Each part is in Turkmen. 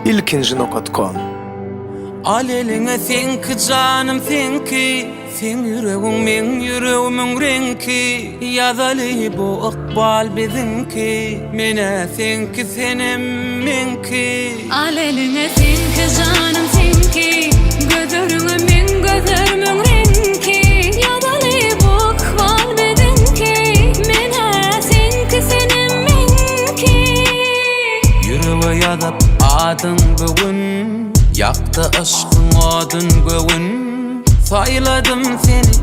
Ilkinji nokat kom. Al eliňe seňki janym seňki Seň ýüregiň meň ýüregimiň reňki Ýazaly bu ykbal biziňki Menä seňki senem meňki. Al eliňe seňki janym seňki Gözleriňe meň gözlerimiň reňki Ýazaly bu ykbal biziňki Menä seňki senem meňki. Ýürege ýazyp adyň bu gün Ýakdy yşkyň odun göwün Saýladym seni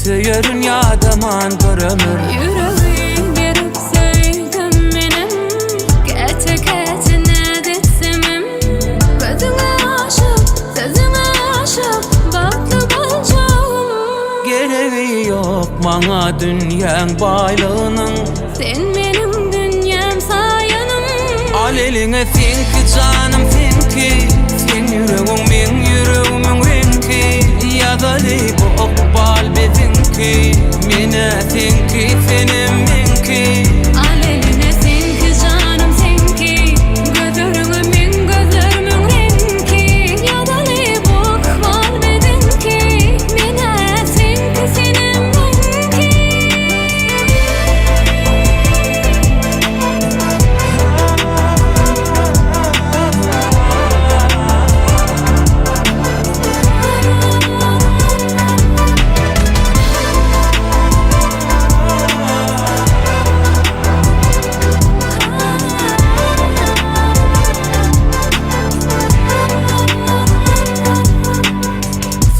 söýerin ýadaman bir ömür. Ýüregim berip söýdüm menem Käte-käte näz etsemem Gözüňe aşyk, sözüňe aşyk Bagtly boljagym. Geregi ýok maňa dünýäň baýlygynyň. Sen meniň dünýäm saýanym. Al eliňe seňki janym seňki Seň ýüregiň meň ýüregimiň reňki Ýazaly bu ykbal biziňki Menä seňki senem meňki. Al eliňe seňki janym seňki Gözleriňe meň gözlerimiň reňki Ýazaly bu ykbal biziňki Menä seňki senem meňki.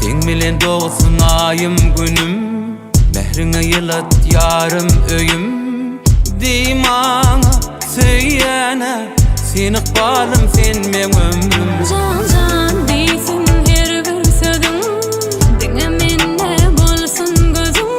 Seň bilen dogsun aýym günüm. Mähriňe ýylat ýarym öýüm Diý maňa söýýänä Sen ykbalym sen meň ömrüm. Jan jan diýsin her bir sözüň Diňe mende bolsun gözüň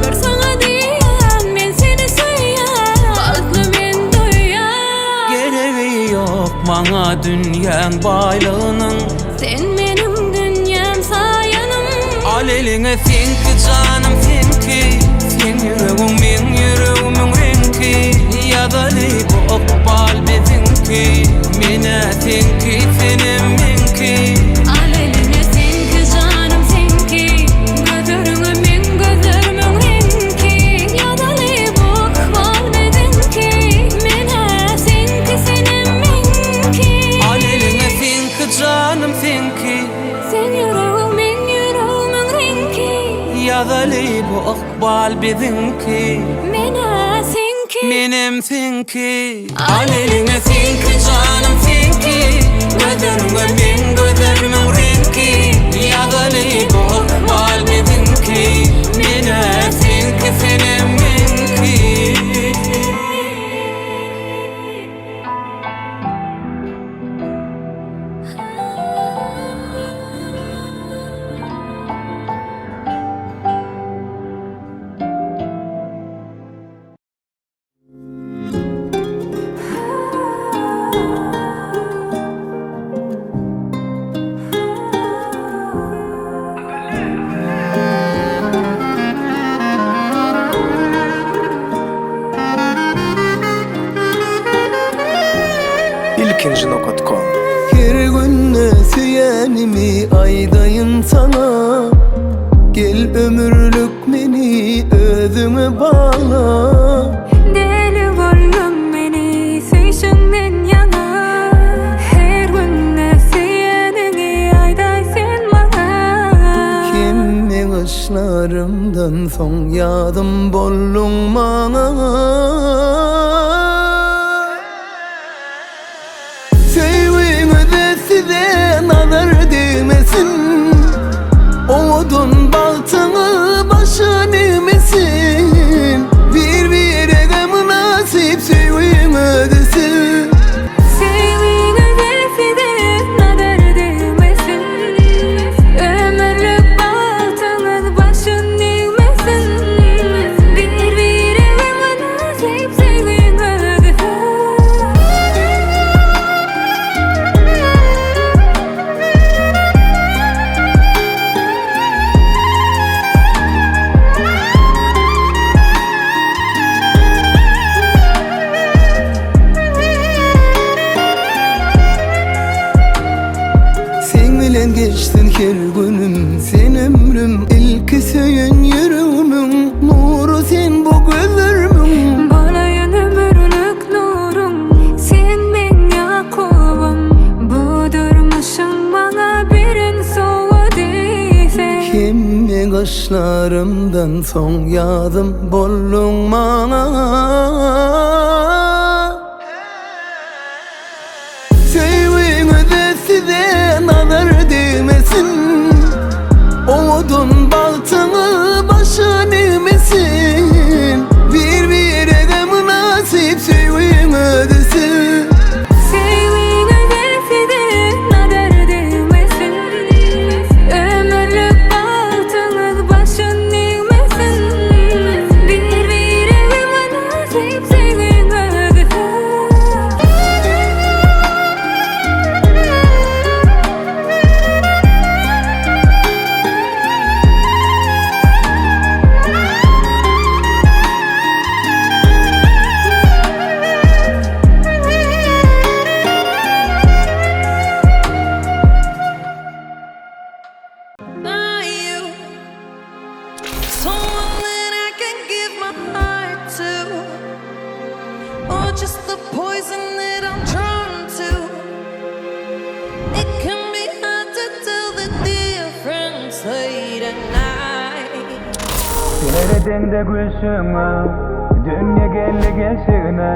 Bir saňa diýýän men seni söýýän Bagtly men duýýan. Geregi ýok maňa dünýäň baýlygynyň. Sen meniň dünýäm saýanym. Al eliňe seňki janym seňki Seň ýüregiň meň ýüregimiň reňki Ýazaly bu ykbal biziňki Menä seňki senem meňki. Al eliňe seňki janym seňki Gözleriňe meň gözlerimiň reňki Ýazaly bu ykbal biziňki Menä seňki senem meňki. Al eliňe seňki janym seňki. Seň ýüregiň meň ýüregimiň reňki. Ýazaly bu ykbal biziňki. Menä seňki. Menem seňki. Al eliňe seňki janym seňki. Gözleriňe meň gözlerimiň reňki. Ýazaly bu ykbal biziňki. Menä seňki senem meňki. Ilkinji nokat kom. Her günde söýenimi aýdaýyn saňa Gel ömürlik meni özüňe bagla. Deli boldum meni söýşüňden ýaňa Her günde söýeniňi aýdaý sen maňa. Hemme gyşlarymdan soň ýadym bolduň maňa. Söýgüňize size nazar degmesin Owadan bagtyňyz başa degmesin Bir-birege mynasyp söýgüňize siz. Söýgüňize size nazar degmesin Ömürlik bagtyňyz başa degmesin Bir-birege mynasyp. geçsin her günüm Sen ömrüm ilki söýen ýüregimiň Nury sen bu gözlerimiň Bolaýyn ömürlik nurum Sen meň Ýakubym Bu durmuşyň maňa beren sowgady sen. Hemme gaşlarymdan soň ýazym bolduň maňa. Söýgüňize size nazar degmesin Owadan bagtyňyz başyn egmesin Bir-birege mynasyp söýgüň özesi. Söýgüňize size nazar degmesin Ömürlik bagtyňyz başyn egmesin Bir-birege mynasyp söýgüň özesi. Not you. Someone that I can give my heart to. Or just the poison that I'm drawn to. It can be hard to tell the difference late at night. Seredeňde gülşüňe, Dünýe geldi gelşigine,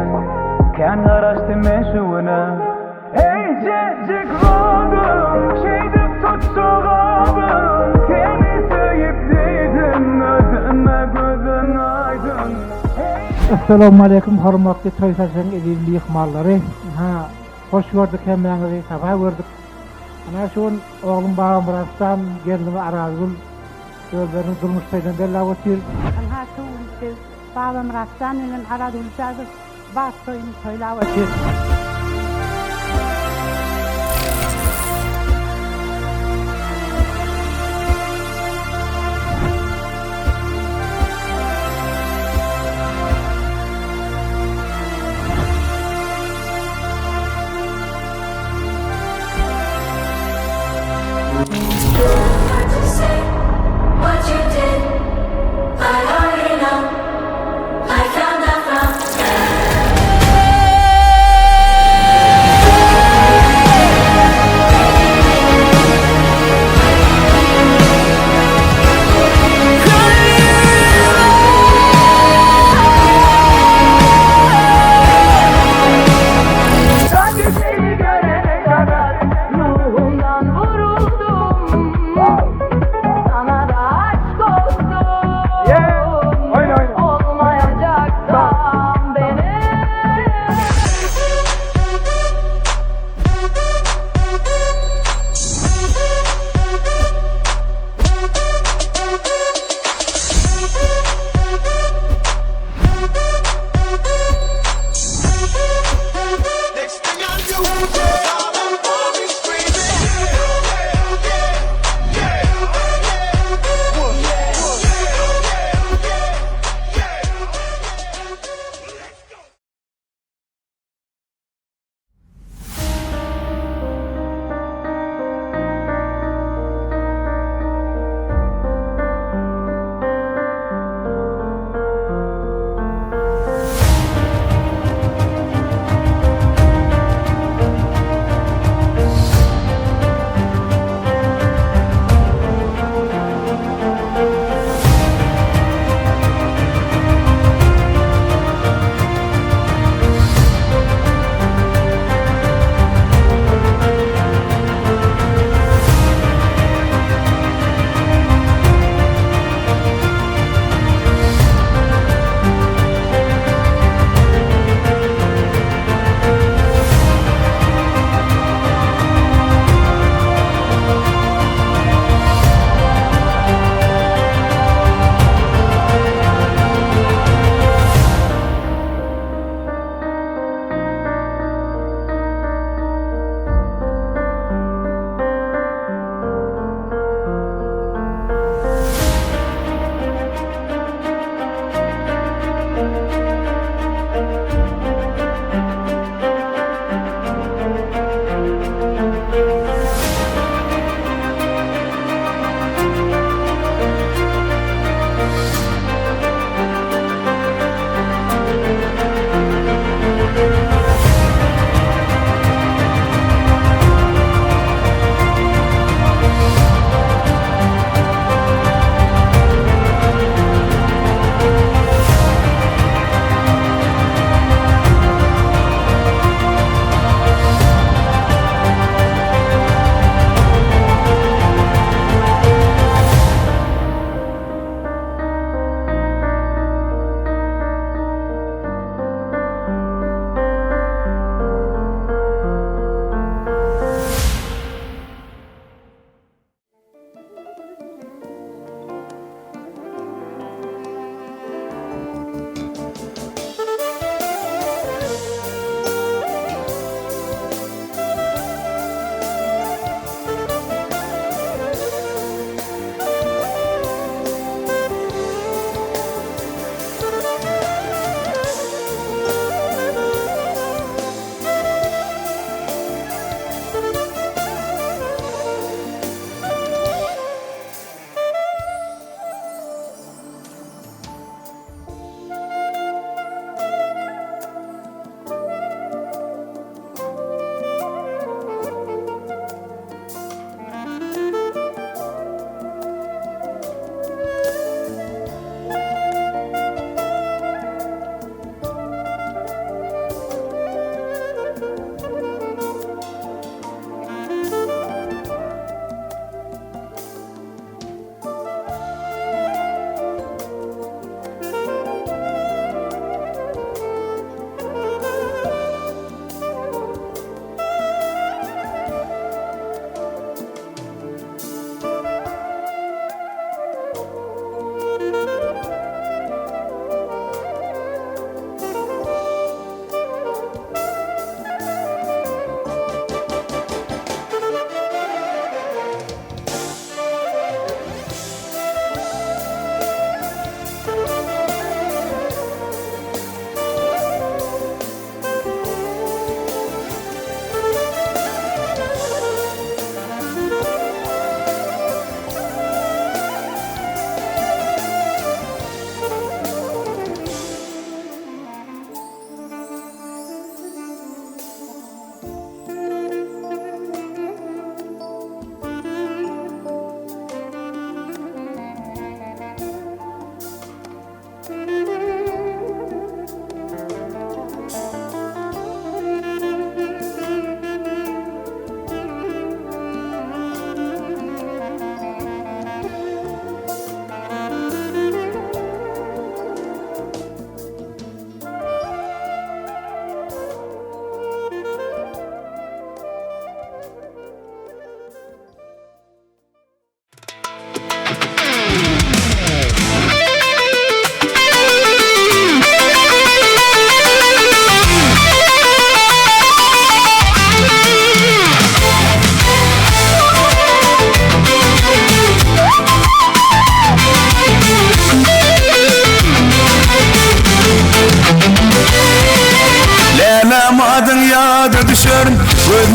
Kän garaşdym men şu güne. Eýjejik zadym, Şeýdip tutjagabym, Seni söýüp diýdim, Özüme gözüň aýdyň. Essalawmaleýkim hormatly toý saçagyň eziz myhmanlary. Ynha, hoş gördük hemmäňizi, sapa gördük. Ynha şu gün oglum Babamyratjan, gelnim Arazgül özleriniň durmuş toýuny belläp otyr. Ynha şu gün biz Babamyratjan bilen Arazgül jadyr bagt toýuny toýlap otyr. Seni görene kadar Ruhumdan vuruldum.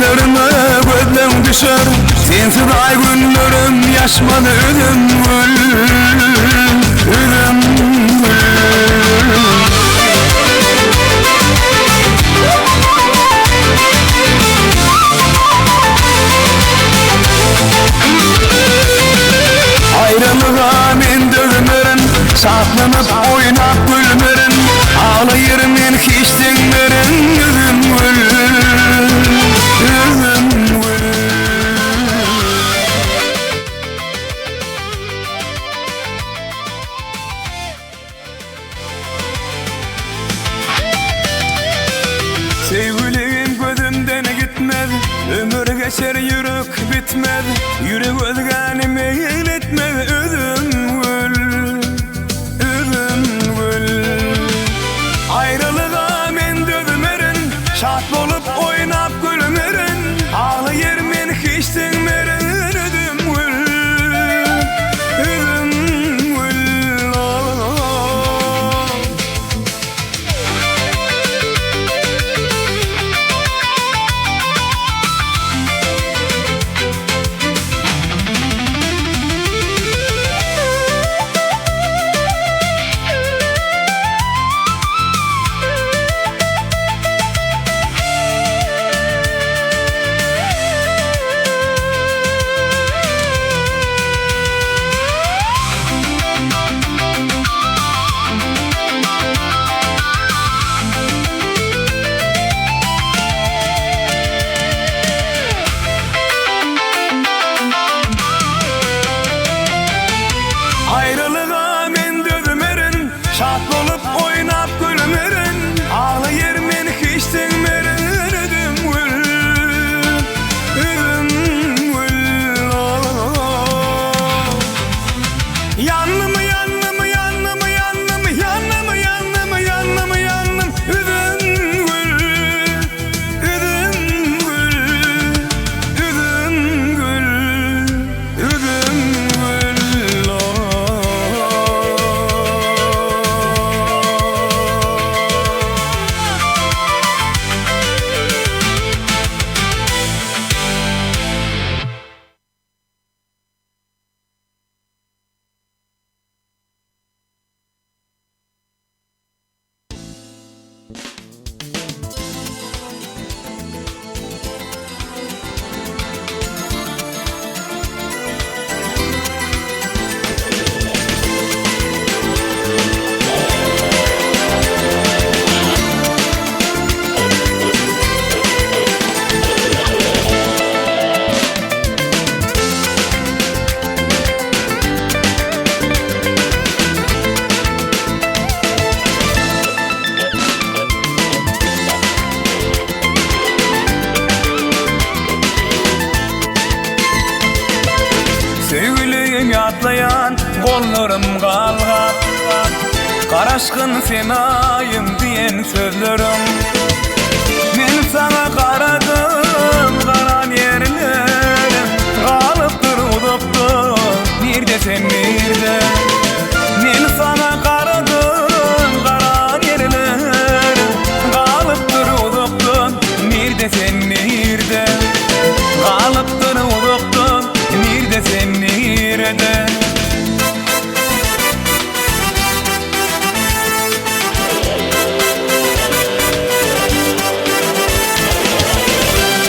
Gözlerime gözleň düşer Sensiz aý günlerim ýaşmaz Üzüm gül, üzüm gül. Aýralyga men dözmerin Şatlanyp oýnap gülmerin Aglaýar men hiç diňmerin Üzüm gül, üzüm gül. Söýgüligim gözümden gitmez, Ömür geçer ýürek bitmez, Ýürek özgäni meýil etmez, Üzüm gül, üzüm gül. Aýralyga men dözmerin, Şat bolup oýnap gülmerin, Aglaýar men hiç diňmerin, Üzüm gül, üzüm gül, oh. Aýralyga men dözmerin, Şat bolup oýnap gülmerin, Aglaýar men hiç diňmerin, Üzüm gül, üzüm gül, oh. Ýandym, ýandym, ýandym, ýandym, ýandym, ýandym, ýandym, ýandym, Üzüm gül, üzüm gül, üzüm gül, üzüm gül, oh. Söýgüligim ýatlaýan gollarym galgap Garaşgyn sen aýym diýen sözleriň Men saňa garadym garan ýerlerim Galypdyr uzakda nirde sen nirde Men saňa garadym garan ýerlerim Galypdyr uzakda nirde sen nirde Galypdyr uzakda nirde sen nirde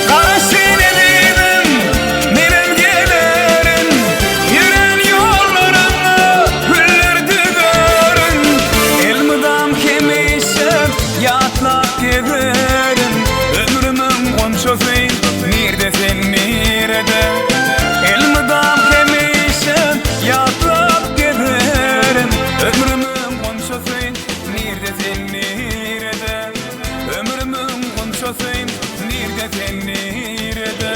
Garaş sen ezizim, menem gelerin Ýören ýollaryňa güller düzerin Elmydam hemişe ýatlap gezerin Ömrümiň gonçasy nirde sen nirede Elmydam hemişe ýatlap gezerin Ömrümiň gonçasy nirde sen nirede Ömrümiň gonçasy nirde sen nirede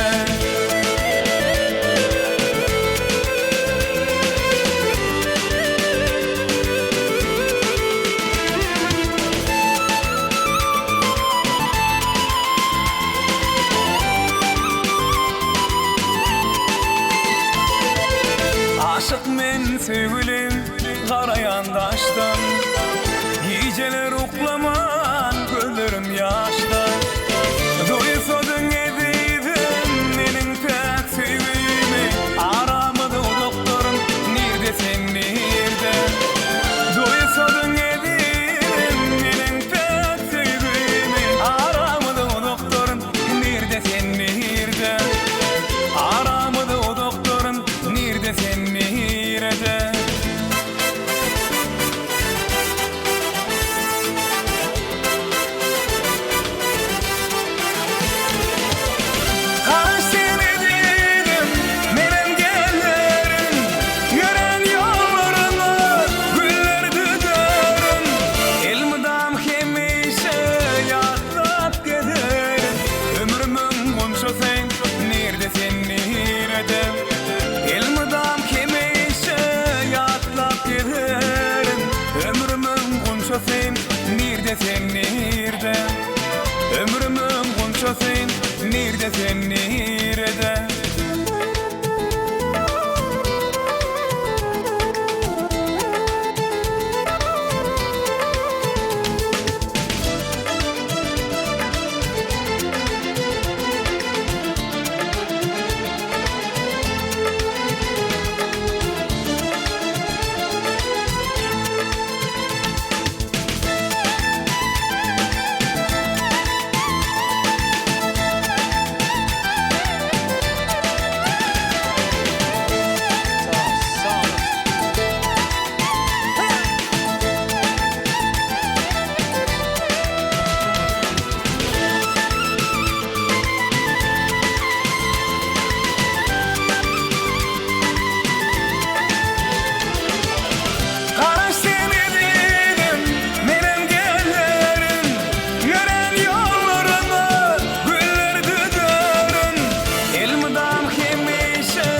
Aşyk men söýgülim garaýan daşdan Gijeler uklaman gözlerim ýaşda Duýsadyň ezizim. sen nirede? Garaş sen ezizim, menem gelerin, Ýörän ýollaryňa güller düzerin, Elmydam hemişe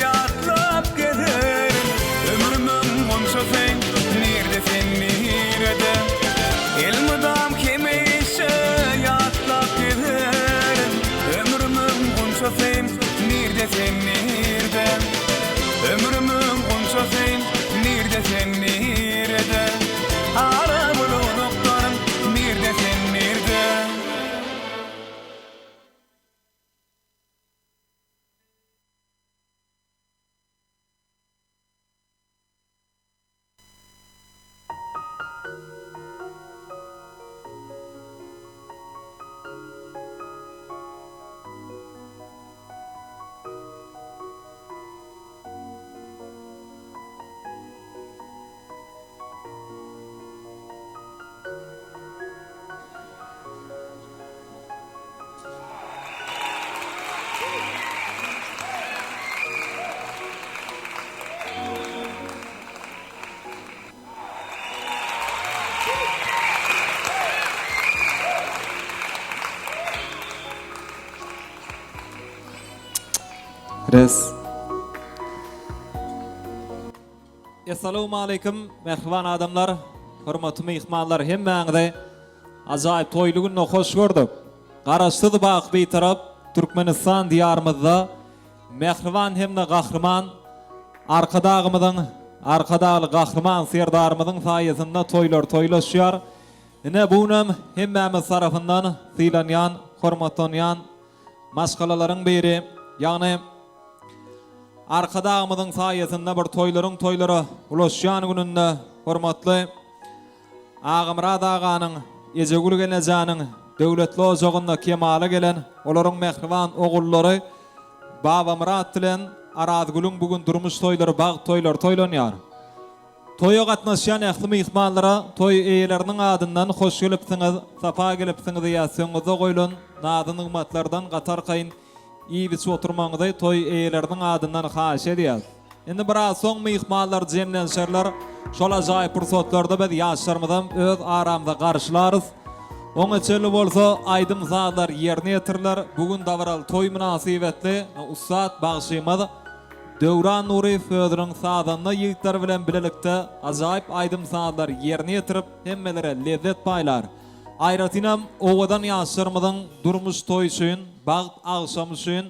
ýatlap gezerin, Ömrümiň gonçasy nirde sen nirede? Elmydam hemişe ýatlap gezerin, Ömrümiň gonçasy nirde sen nirde? Ömrümiň gonçasy nirde sen nirede? Ara bul uzakdan nirde sen nirde? Res. Essalawmaleýkim mähriban adamlar, hormatly myhmanlar hemmäňizi ajaýyp toýly günde hoş gördük. Garaşsyz baky Bitarap Türkmenistan diýarymyzda mähriban hem-de Gahryman Arkadagymyzyň, Arkadagly Gahryman Serdarymyzyň saýasynda toýlar toýlaşýar. Ine bu günem hemmämiz tarapyndan sylanýan, hormatlanýan maşgalalaryň biri, ýagny Arkadagymyzyň saýasynda bir toýlaryň toýlara ulaşýan gününde hormatly Agamyrat aganyň, Ejegül gelnejäniň döwletli ojagynda kemala gelen olaryň mähriban ogullary Babamyrat bilen Arazgülüň bu gün durmuş toýlary, bagt toýlary toýlanýar. Toýa gatnaşýan ähli myhmanlara toý eýeleriniň adyndan hoş gelipsiňiz, sapa gelipsiňiz ýa söňňüzde goýlan nazy-nygmatlardan gaty arkaýyn iýip-içip oturmagyňyzy toý eýeleriniň adyndan haýyş edýäs. Indi biraz soň myhmanlar jemlenişerler. Şol ajaýyp pursatlarda biz ýaşlarymyzam öz aramyza garşylarys. Oňa çenli bolsa aýdym-sazlar ýerine ýetiriler. Bu gün dabaraly toý mynasybetli ussat bagşymyz Döwran Nuryýew özüniň sazanda ýigitleri bilen bilelikde ajaýyp aýdym-sazlar ýerine ýetirip, hemmelere lezzet paýlar. Aýratynam, owadan ýaşlarymyzyň durmuş toýy üçin, bagt agşamy üçin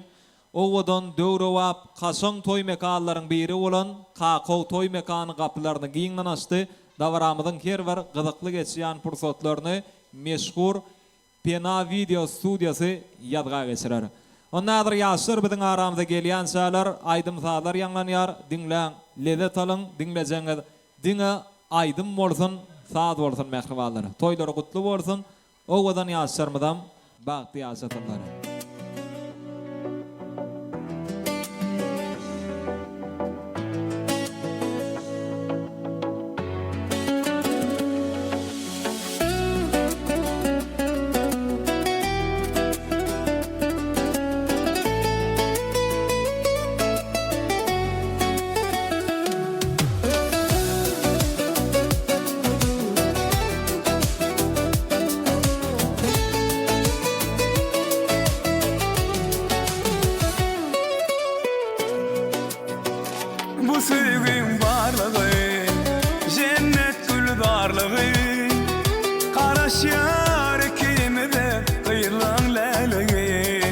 owadan, döwrebap, kaşaň toý mekanlaryň biri bolan Kakow toý mekany gapylaryny giňden açdy, dabaramyzyň her bir gyzykly geçýän pursatlaryny meşhur Pena wideo studiýasy ýazga geçirer. Onda häzir ýaşlar biziň aramyza gelýänçäler aýdym-sazlar ýaňlanýar, diňläň, lezzet alyň, diňlejegiňiz diňe aýdym bolsun, saz bolsun mähribanlar. Toýlary gutly bolsun, owadan ýaşlarymyzam bagtly ýaşasynlar. Bu söýgiň barlygy, jennet gülzarlygy, Garaşýar ikimize gyzlaň lälegi.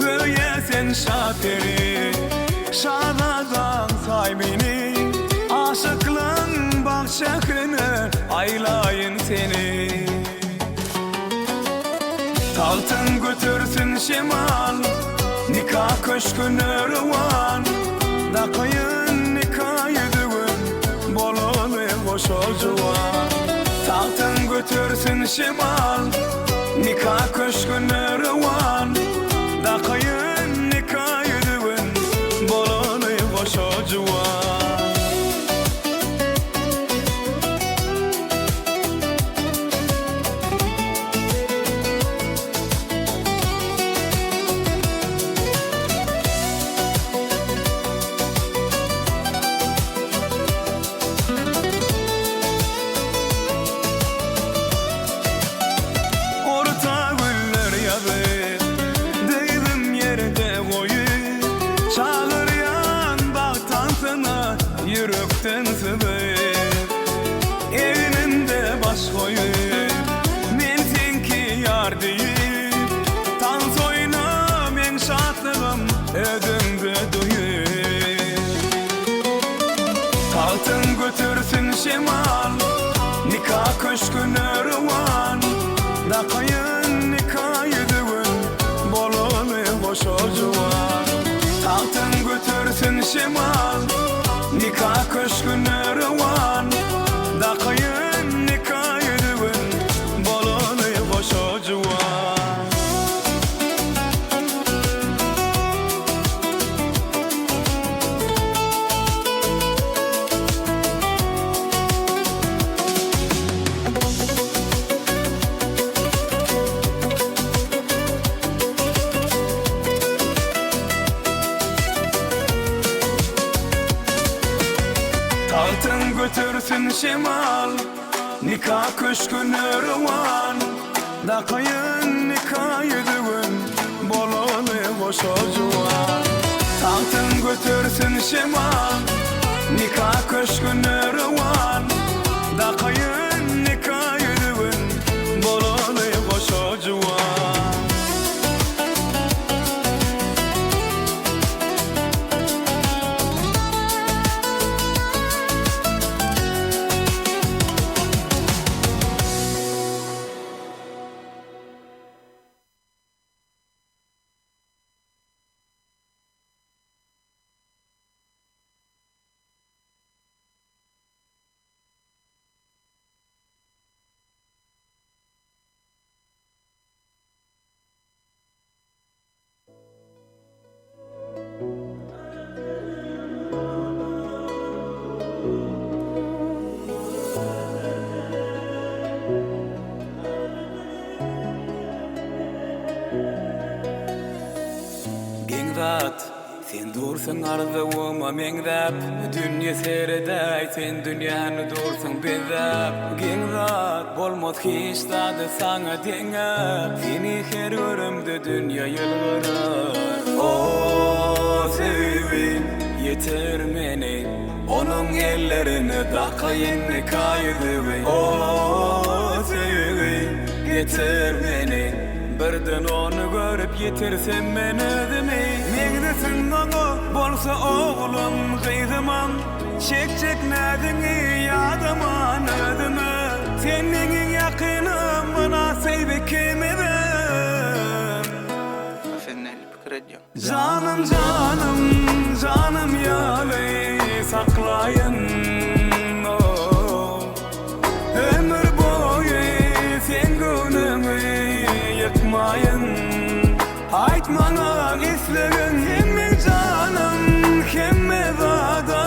Göýä sen şa peri, şazadaň saý meni, Aşyklaň bag şährine aýlaýyn seni. Tagtyň götersin şemal, Nika köşgüne rowan, Dakaýyn nika ýüzügin, Bolaly goşa juwan. Tagtyň götersin şemal, Nika köşgüne rowan, Dakaýyn nika ýüzügin, Bolaly goşa juwan. Orta güller ýazy, Dyzym ýerde goýup, Çagyrýan bagt tansyna Ýürekden syzyp. Egnimde baş goýup, Men seňki ýar diýip, Tans oýna meň şatlygym Özüňde duýup. Tagtyň götersin şemal, Nika köşgüne rowan, Dakaýyn nika ýüzügin, Bolaly goşa juwan. Tagtyň götersin şemal, Nika köşgüne rowan, Dakaýyn nika ýüzügin, Bolaly goşa juwan. Tagtyň götersin şemal, Nika köşgüne rowan, Dakaýyn nika ýüzügin, Bolaly goşa juwan. Tagtyň götersin şemal, Nika köşgüne rowan, Dakaýyn nika ýüzügin, Bolaly goşa juwan. Geň zat, sen dursuň arzuwyma meňzäp, Dünýe seredäý, sen dünýäni dursuň bezäp. Geň zat, bolmaz hiç zady saňa deňäp, Seni her göremde dünýe ýylgyrar. O söýgi ýetir meni, Onuň ellerine dakaýyn nika ýüzügi. O söýgi getir meni, Birden ony görüp ýitirsem men özümi. Meňzesin oňa bolsa oglum gyzymam, Çekjek näziňi ýadaman özüme. Sen meň iň ýakynym mynasyp ikimizem. Sen nähili pikir edýäň? Janym janym janym ýaly saklaýyn oh. Ömür boýy seň göwnüňi ýykmaýyn Aýt maňa islegiň sen meň janym hemme zada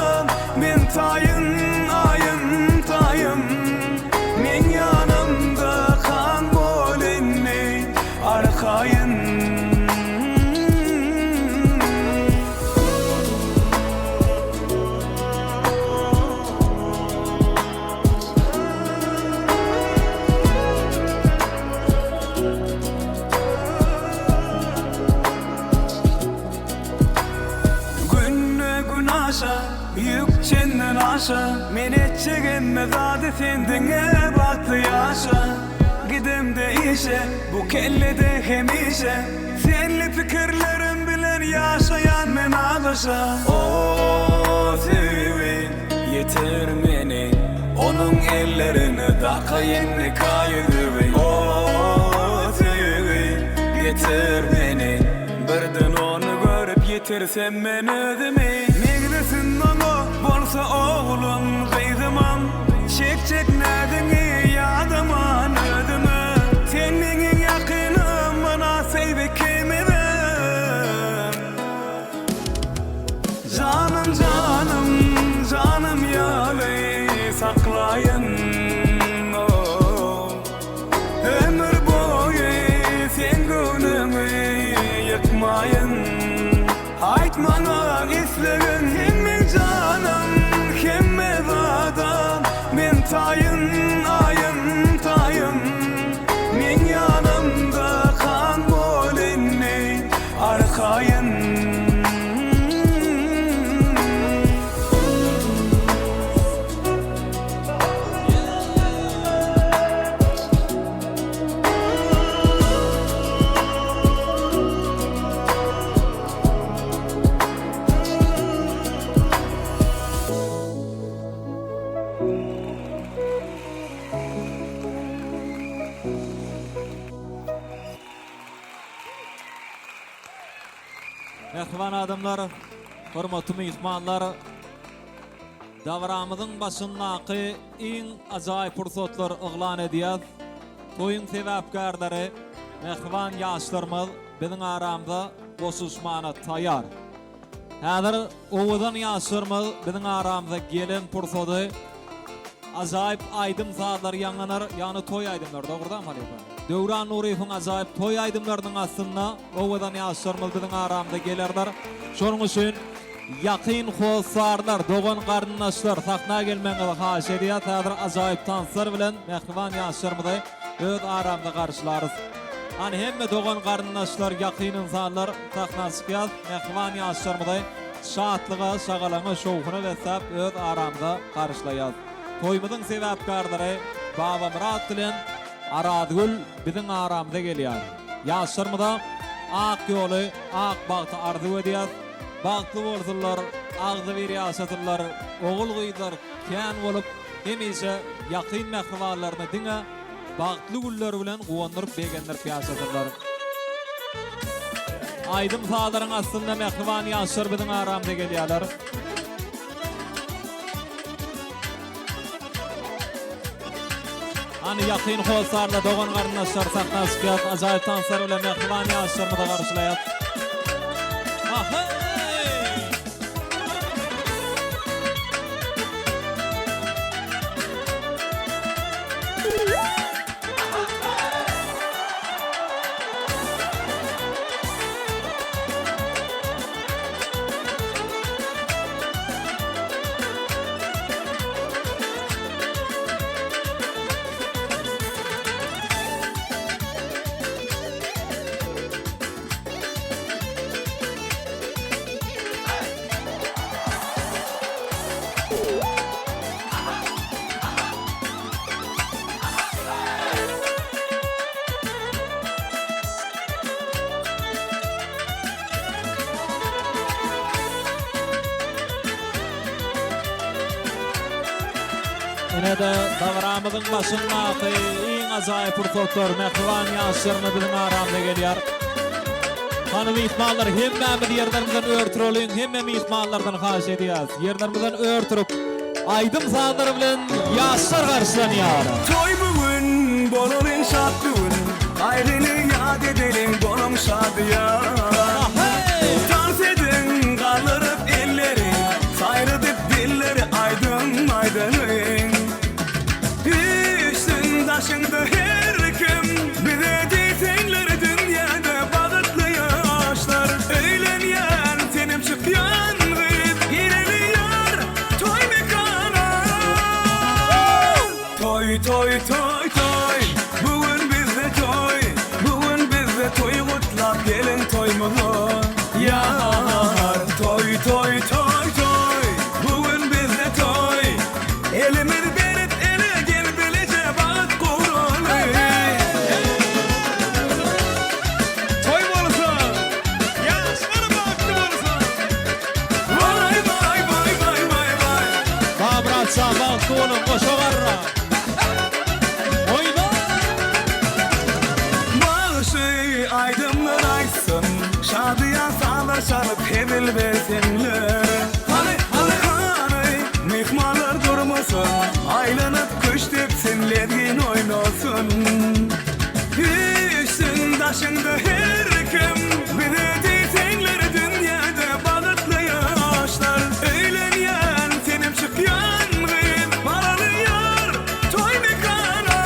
men taýyn aýym taýym Meň ýanymda kan bol indi arkaýyn. Günde gün aşa, ýük çenden aşa, Men etjek hemme zady sen diňe bagtly ýaşa. Gidemde işe, bu kellede hemişe. Senli pikirlerim bilen ýaşaýan men azaşa. O söýgi ýetir meni Onuň ellerine dakaýyn nika ýüzügi. O söýgi getir meni Birden ony görüp ýitirsem men özümi. Meňzesin oňa bolsa oglum gyzymam Çekjek näziňi ýadaman özüme. Sen meň iň ýakynym mynasyp ikimizem. Janym janym janym ýaly saklaýyn oh. Ömür boýy seň göwnüňi ýykmaýyn Aýt maňa islegiň sen meň janym hemme zada men taýyn aýyn taýyn Meň ýanymda kan bol indi arkaýyn. Mähriban adamlar, hormatly myhmanlar, dabaramyzyň başyndaky iň ajaýyp pursatlar yglan edýäs. Toýuň sebäpkärleri, mähriban ýaşlarymyz biziň aramyza goşulyşmana taýýar. Häzir owadan ýaşlarymyz biziň aramyza gelen pursady ajaýyp aýdym-sazlar ýaňlanar, ýagny toý aýdymlary, dogrudanam halypa? Döwran Nuryýewiň ajaýyp toý aýdymlarynyň astynda owadan ýaşlarymyz biziň aramyza gelerler. Şonuň üçin ýakyn hossarlar, dogan-garyndaşlar sahna gelmegiňizi haýyş edýäs. Häzir ajaýyp tanslar bilen mähriban ýaşlarymyzy öz aramyzda garşylarys. Hany hemme dogan-garyndaşlar, ýakyn ynsanlar sahna çykýas. Mähriban ýaşlarymyzy şatlyga, şagalaňa, şowhuna besläp öz aramyza garşylaýas. Toýumyzyň sebäpkärleri Babamyrat bilen Arazgül biziň aramyza gelýär. Ýaşlarymyza ak ýoly, ak bagty arzuw edýäs. Bagtly bolsunlar, agzybir ýaşasynlar, ogul-gyzlar kän bolup, hemişe ýakyn mähribanlaryny diňe Bagtly günler bilen guwandyryp begendirip ýaşasynlar. Aýdym sazlaryň astynda mähriban ýaşlar biziň aramyza gelýärler. Hany ýakyn hossarlar, dogan garyndaşlar sahna çykýar. Ajaýyp tanslar bilen mähriban ýaşlarymyzy garşylaýar. Aheý! Ine-de dabaramyzyň başyndaky iň ajaýyp pursatlar, mähriban ýaşlarymyz biziň aramyza gelýär. Hany myhmanlar hemmämiz ýerlerimizden ör turalyň, hemme myhmanlardan haýyş edýäs. Ýerlerimizden ör turup, aýdym-sazlar bilen ýaşlar garşylanýar. Toý bu gün, bolalyň şat bu gün, Gaýgyny ýat edeliň, boluň şadyýan. Tans ediň, galdyryp elleri, Saýradyp dilleri aýdym aýdalyň. Üýşsün daşyňda her kim, Bize diýsinler dünýäde bagtly ýaşlar. Öýlenýän senem çykýan gyz, Gireli ýar toý mekana. Toý toý toý toý, bu gün bizde toý, Bu gün bizde toý gutlap geliň toýumyza. Bagtja bagtly boluň goşa garra. Oýna! Bagşy aýdymlar aýtsyn, şadyýan sazlar çalyp hezil bersinler. Hany, hany, hany, myhmanlar durmasyn, aýlanyp küşt depsin, lezgin oýnasyn. Üýşsün daşyňda her kim, bize diýseňler dünýäde bagtly ýaşlar. Öýlenýän, senem çykýan gyz, baraly ýar, toý mekana.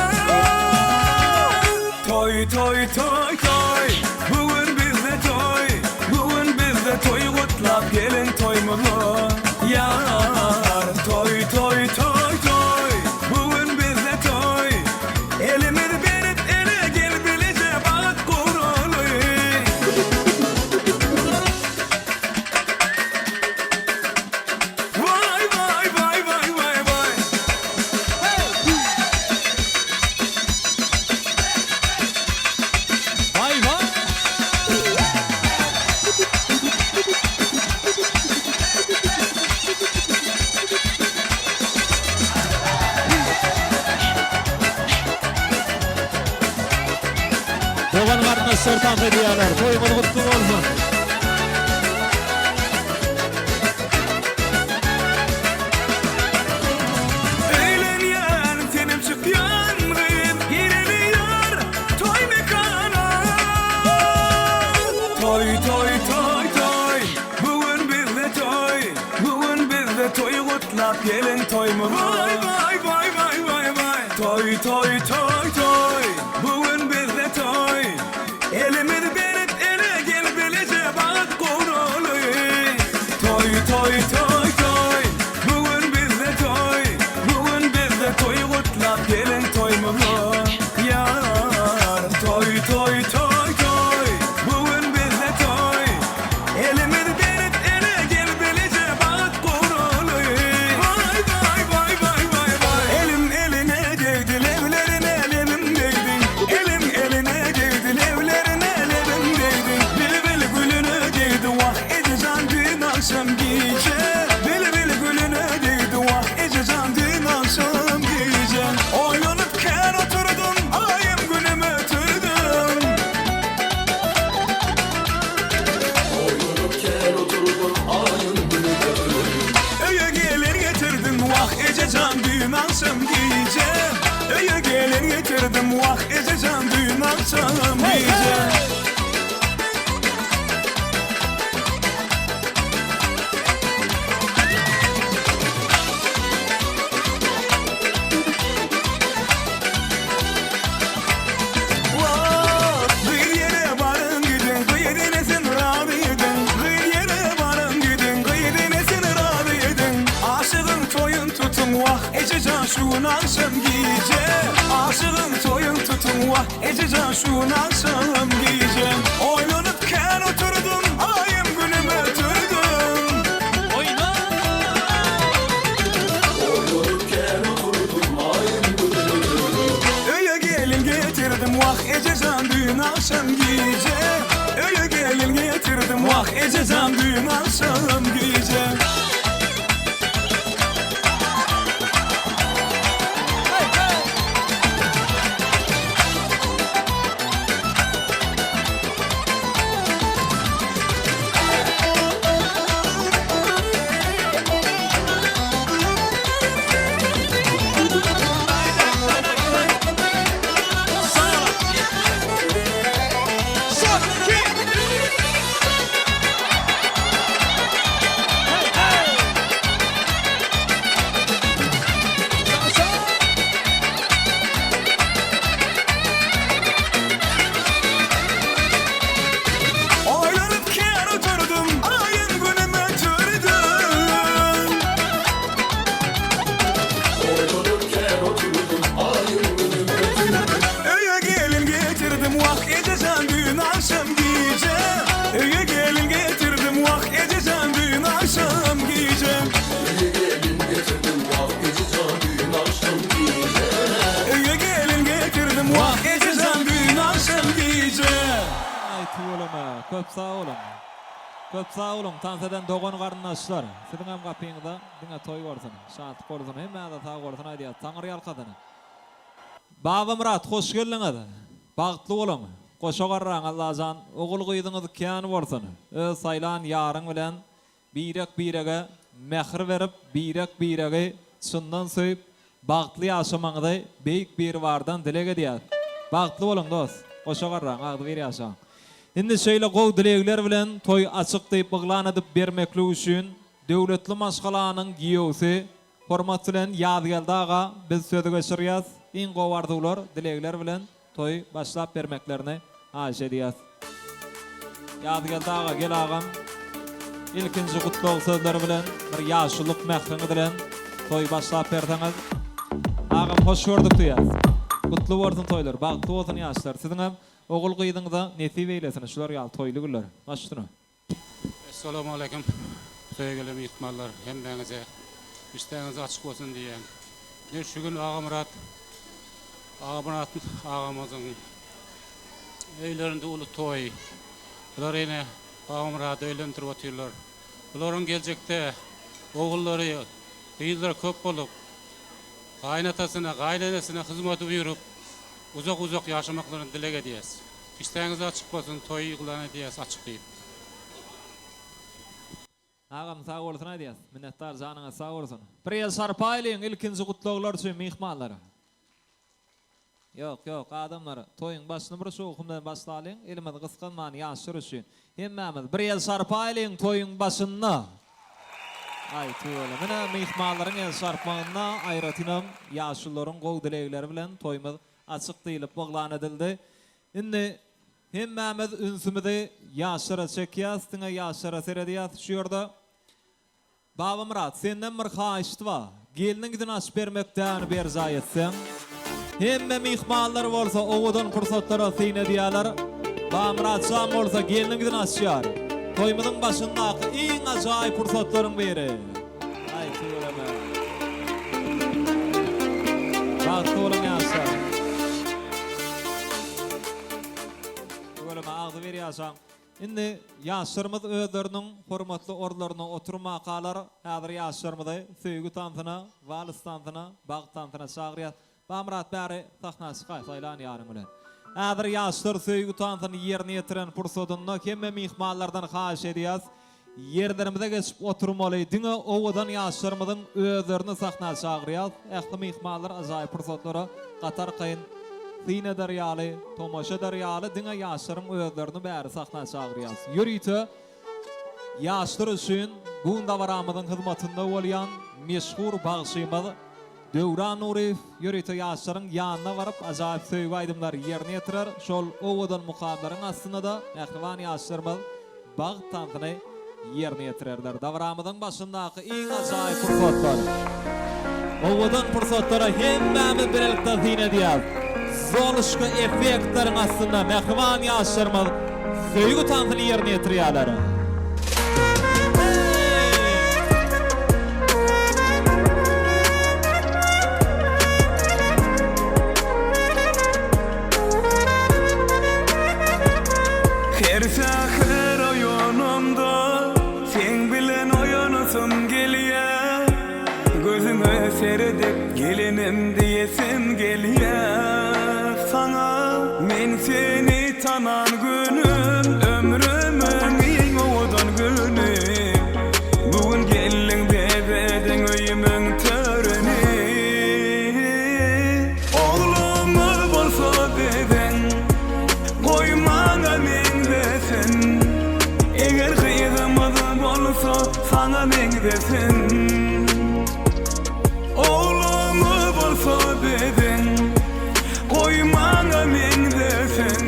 Toý, toý, toý, toý, bu gün bizde toý, bu gün bizde toý gutlap geliň toýumyza, ýar. Toý, toý, toý, toý, bu gün bizde toý, Elimizi berip ele gel bileje bagt guraly. Vay vay vay vay vay vay. Vay vay. Dogan garyndaşlar tans edýärler. Toýuňyz gutly bolsun. Öýlenýän senem çykýan gyz gireli ýar toý mekana. Toý toý toý toý bu gün bizde toý bu gün bizde toý gutlap geliň toýumyza. Waý waý waý waý waý waý toý toý toý toý bu gün bizde toý elimizi berip ele gel bileje bagt guraly. Toý toý toý toý bu gün bizde toý bu gün bizde toý gutlap geliň toýumyza ýar. Toý toý toý toý bu gün bizde toý elimizi berip ele gel bileje bagt guraly. Waý waý waý waý waý waý elim eline degdi leblerine lebim degdi elim eline degdi leblerine lebim degdi bilbil gülüne degdi wah ejejan dün akşam gije bilbil gülüne degdi wah ejejan dün akşam gije oýlanyp kän oturdum aýym günüm ötürdüm. Öýe gelin getirdim wah ejejan dün akşam gije Öýe gelin getirdim wah ejejan dün akşam gije. Gyz ýere baryň gidiň, gyz enesin razy ediň. Gyz ýere baryň gidiň, gyz enesin razy ediň. Aşygyň toýun tutuň, wah, ejejan şu gün agşam gije. Aşygyň toýun tutuň, wah, ejejan şu gün agşam gije. Oýlanyp kän oturdym, aýym günüm ötürdim. Oýna! Öýe gelin getirdim wah ejejan düýn agşam gije Öýe gelin getirdim wah ejejan düýn agşam gije. Oýlanyp kän oturdym, aýym günüm ötürdüm. Öýe gelin getirdim wah ejejan düýn agşam gije Öýe gelin getirdim wah ejejan düýn agşam gije Öýe gelin getirdim wah ejejan düýn agşam gije Aý tüweleme, köp sag boluň. Köp sag boluň, tans eden dogan-garyndaşlar. Siziňem gapyňyzda diňe toý bolsun, şatlyk bolsun, hemmäňize sag bolsun aýdýas. Taňry ýalkasyn. Babamyrat hoş geldiňiz. Bagtly boluň. Goşa garraň Allajan ogul gyzyňyz kän bolsun. Öz saýlan ýaryň bilen birek birege mähir berip birek biregi çyndan söýüp bagtly ýaşamaňyzy Beýik Biribardan dileg edýäs. Bagtly boluň dos. Goşa garraň agzybir ýaşaň. Indi şeýle gowy dilegler bilen toý açyk diýip yglan edip bermeklik üçin döwletli maşgalanyň giýewsi Hormat bilen Ýazgeldi aga biz sözi geçirýäs. Iň gowy arzuwlar, dilegler bilen toýy başlap bermeklerini haýyş edýäs. Ýazgeldi aga gel agam. Ilkinji gutlag sözleri bilen bir ýaşulyk mähriňiz bilen toýy başlap berseňiz. Agam hoş gördük diýýäs. Gutly bolsun toýlar, bagtly bolsun ýaşlar. Siziňem ogul gyzyňyza nesip eýlesin şular ýaly toýly günler. Baş üstüne. Essalawmaleýkim söýgüli myhmanlar hemmäňize işdäňiz açyk bolsun diýýän. Ine şu gün Agamyrat Agamyrat agamyzyň öýlerinde uly toý. Bular ine Babamyrady öýlendirip otyrlar. Bularyň geljekde ogullary, gyzlary köp bolup, gaýynatasyna, gaýynenesine hyzmaty buýrup, uzak-uzak ýaşamaklaryny dileg edýäs. Işdäňiz açyk bolsun toý yglan edýäs açyk diýip. Agam sag bolsun aýdýas. Minnetdar janyňyz sag bolsun. Bir el şarpaýlyň ilkinji gutlaglar üçin myhmanlara. Ýok ýok adamlar toýuň başyny bir şowhun bilen başlalyň elimizi gysganman ýaşlar üçin hemmämiz bir el şarpaýlyň toýuň başynda. Aý tüweleme ine myhmanlaryň el şarpmagynda aýratynam ýaşulularyň gowy dilegleri bilen toýumyz açyk diýlip yglan edildi. Indi hemmämiz ünsümizi ýaşlara çekýäs, diňe ýaşlara seredýäs şu ýerde. Babamyrat, senden bir haýyşt bar. Gelniň ýüzüni açyp bermek däni berjaý etseň. Hemme myhmanlar bolsa owadan pursatlara syn edýärler. Babamyrat jan bolsa gelniň ýüzüni açýar. Toýumyzyň başyndaky iň ajaýyp pursatlaryň biri. Aý tüweleme. Bagtly boluň ýaşlar. Tüweleme agzybir ýaşaň. Indi ýaşlarymyz özleriniň hormatly orunlarynda oturmakalar häzir ýaşlarymyzy söýgi tansyna, wals tansyna, bagt tansyna çagyrýas. Bamyrat bäri sahna çykaý saýlan ýaryň bilen. Häzir ýaşlar söýgi tansyny ýerine ýetiren pursadynda hemme myhmanlardan haýyş edýäs, ýerlerimize geçip oturmaly, diňe owadan ýaşlarymyzyň özlerini sahna çagyrýas, ähli myhmanlar ajaýyp pursatlara gaty arkaýyn syn eder ýaly, tomaşa eder ýaly diňe ýaşlaryň özlerini bäri sahna çagyrýas. Ýörite ýaşlar üçin bu gün dabaramyzyň hyzmatynda bolýan meşhur bagşymyz Döwran Nuryýew ýörite ýaşlaryň ýanyna baryp, ajaýyp söýgi aýdymlary ýerine ýetirer. Şol owadan mukamlaryň astynda-da mähriban ýaşlarymyz bagt tansyny ýerine ýetirerler. Dabaramyzyň başyndaky iň ajaýyp pursatlar. Owadan pursatlara hemmämiz bilelikde syn edýäris. Zoluşka effektleriň astynda mähriban ýaşlarymyz söýgi tansyny ýerine ýetirýärler. Her säher oýanamda seň bilen oýanasym gelýär. Gözüňe seredip gelinim diýesim gelýär saňa. Men seni tanan günüm ömrümiň iň owadan güni. Bu gün geldiň bezediň öýümiň törüni. Oglumyz bolsa biziň goý maňa meňzesin. Eger gyzymyz bolsa saňa meňzesin. Oglumyz bolsa biziň goý maňa meňzesin.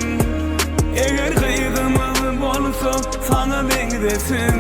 Eger gyzymyz bolsa saňa meňzesin.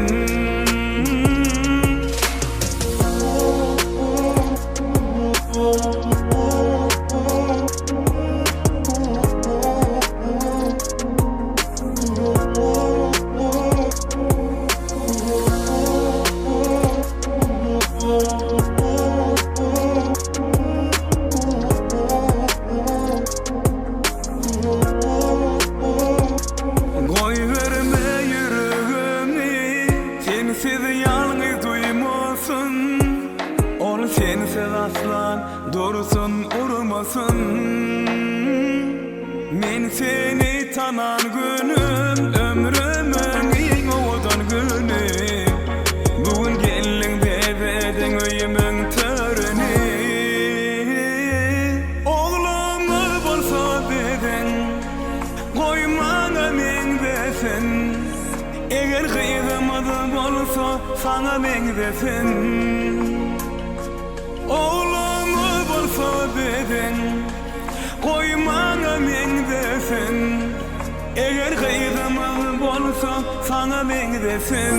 Goýberme ýüregimi. Sensiz ýalňyz duýmasyn Ol sensiz asla dursun urmasyn Men seni tanan günüm Ömrümiň iň owadan güni Bu gün geldiň bezediň öýümiň törüni Oglumyz bolsa biziň Goý maňa meňzesin Eger gyzymyz bolsa saňa meňzesin Oglumyz bolsa biziň Goý maňa meňzesin Eger gyzymyz bolsa saňa meňzesin.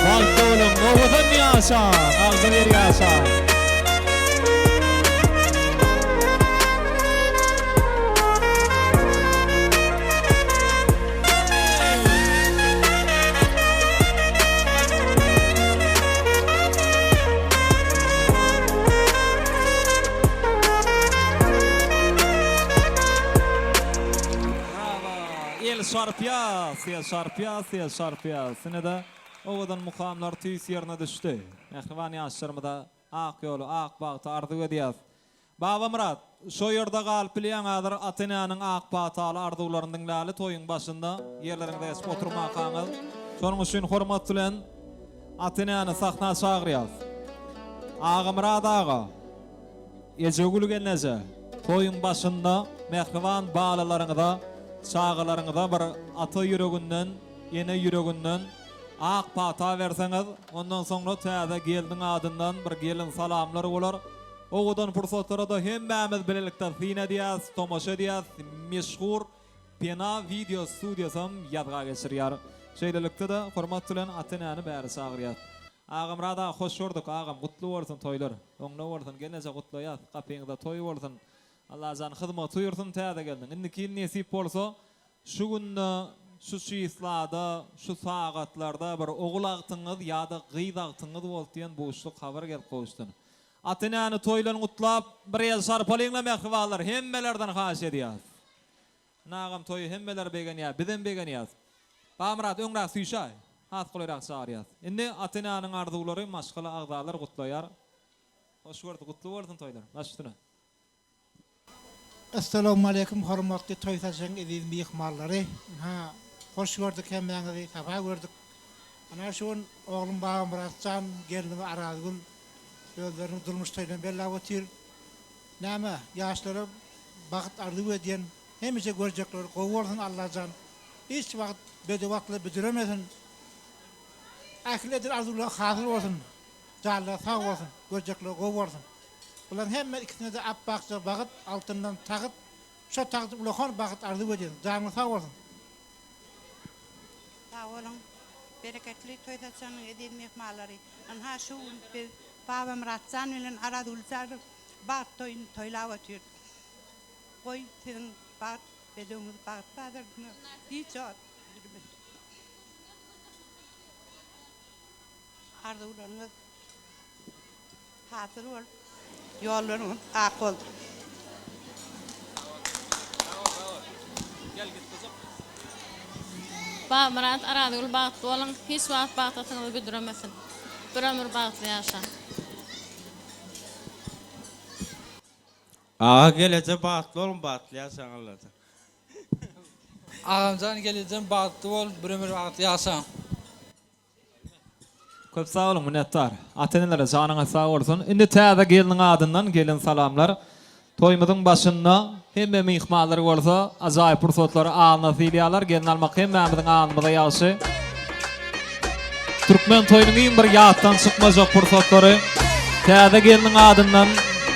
Bagtly boluň, owadan ýaşaň, agzybir ýaşaň. Brawo! El çarpýas, el çarpýas, el çarpýas. Ine-de, owadan mukamlar tüýs ýerine düşdi. Mähriban ýaşlarymyza ak ýoly, ak bagty arzuw edýäs. Babamyrat, şo ýerde galyp bilýäň häzir ata-enäniň ak pataly arzuwlaryny diňläli toýuň başynda ýerleriňize geçip oturmakaňyz. Şonuň üçin hormat bilen ata-enäni sahna çagyrýas. Agamyrat aga, Ejegül gelneje, toýuň başynda mähriban balalaryňyza, çagalaryňyza bir ata ýüreginden, ene ýüreginden ak pata berseňiz, ondan soňra täze gelniň adyndan bir gelin salamlar bolar. Owadan pursatlara-da hemmämiz bilelikde syn edýäs, tomaşa edýäs. Meşhur Pena wideo studiýasam ýazga geçirýär. Şeýlelikde-de, hormat bilen ata-enäni bäri çagyrýas. Agamyrat aga hoş gördük agam gutly bolsun toýlar. Oňuna bolsun gelneje gutlaýas gapyňyzda toý bolsun. Allajan hyzmaty buýursyn täze gelniň. Indiki ýyl nesip bolsa şu günde şu çyslada şu sagatlarda bir ogul agtyňyz ýa-da gyz agtyňyz boldy diýen buşluk habar gelip gowuşsyn. Ata-enäni toý bilen gutlap, bir el şarpalyňla mähribanlar, hemmelerden haýyş edýäs. Ine agam toýy hemmeler begenýär, bizem begenýäs. Babamyrat öňräk süýşäý, has golaýrak çagyrýas. Indi ata-enäniň arzuwlary maşgala agzalar gutlaýar. Hoş gördük, gutly bolsun toýlar. Baş üstüne. Essalawmaleýkim hormatly toý saçagyň eziz myhmanlary. Ynha, hoş gördük hemmäňizi, sapa gördük. Ynha şu gün oglum Babamyrat jan, gelnim Arazgül özleriniň durmuş toýuny belläp otyr. Näme, ýaşlara bagt arzuw edýän, hemişe görjekleri gowy bolsun Allajan. Hiç wagt bedew atly büdüremesin. Ähli eden arzuwlary hasyl bolsun. Janlary sag bolsun, görjekleri gowy bolsun. Bularyň hemme ikisine-de apbakja bagyt, altyndan tagt, şo tagty ulakan bagyt arzuw edýän. Janyňyz sag bolsun. Sag boluň, bereketli toý saçagynyň eziz myhmanlary! Ynha, şu gün biz Babamyrat jan bilen Arazgül janyň bagt toýuny toýlap otyrys. Goý, siziň bagt bedewiňiz bagt bazarynda hiç wagt üzülmesin. Arzuwlaryňyz hasyl bolup, ýollaryňyz ak bolsun. Babamyrat Arazgül bagtly boluň hiç wagt bagt atyňyz büdremesin bir ömür bagtly ýaşaň. Aga geleje bagtly boluň bagtly ýaşaň Allajan. Agamjan gelejem bagtly bol bir ömür bagtly ýaşaň. Köp sag boluň minnetdar. Ata-enelere janyňyz sag bolsun. Indi täze gelniň adyndan gelen salamlar. Toýumyzyň başynda hemme myhmanlar bolsa ajaýyp pursatlary alna sylýarlar. Gelin almak hemmämiziň alnymyza ýagşy. Türkmen toýunyň iň bir ýatdan çykmajak pursatlary. Täze gelniň adyndan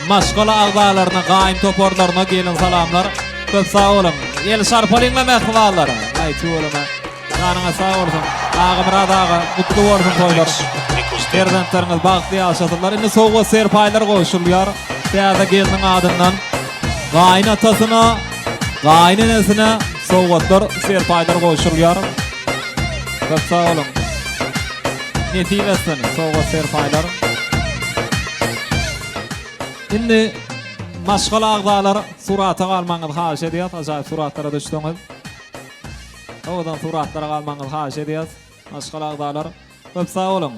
maşgala agzalaryna, gaýyn toparlaryna gelin salamlar. Köp sag boluň. El şarpalyňla mähribanlar. Aý tüweleme. Janyňyz sag bolsun. Agamyrat aga, gutly bolsun toýlar. Perzentleriňiz bagtly ýaşasynlar. Indi sowgat serpaýlar gowşurylýar. Täze gelniň adyndan gaýyn atasyna, gaýyn enesine sowgatlar, serpaýlar gowşurylýar. Köp sag boluň. Nesip etsin sowgat serpaýlar. Indi maşgala agzalar surata galmagyňyzy haýyş edýäs. Ajaýyp suratlara düşseňiz. Owadan suratlara galmagyňyzy haýyş edýäs. Maşgala agzalar. Köp sag boluň.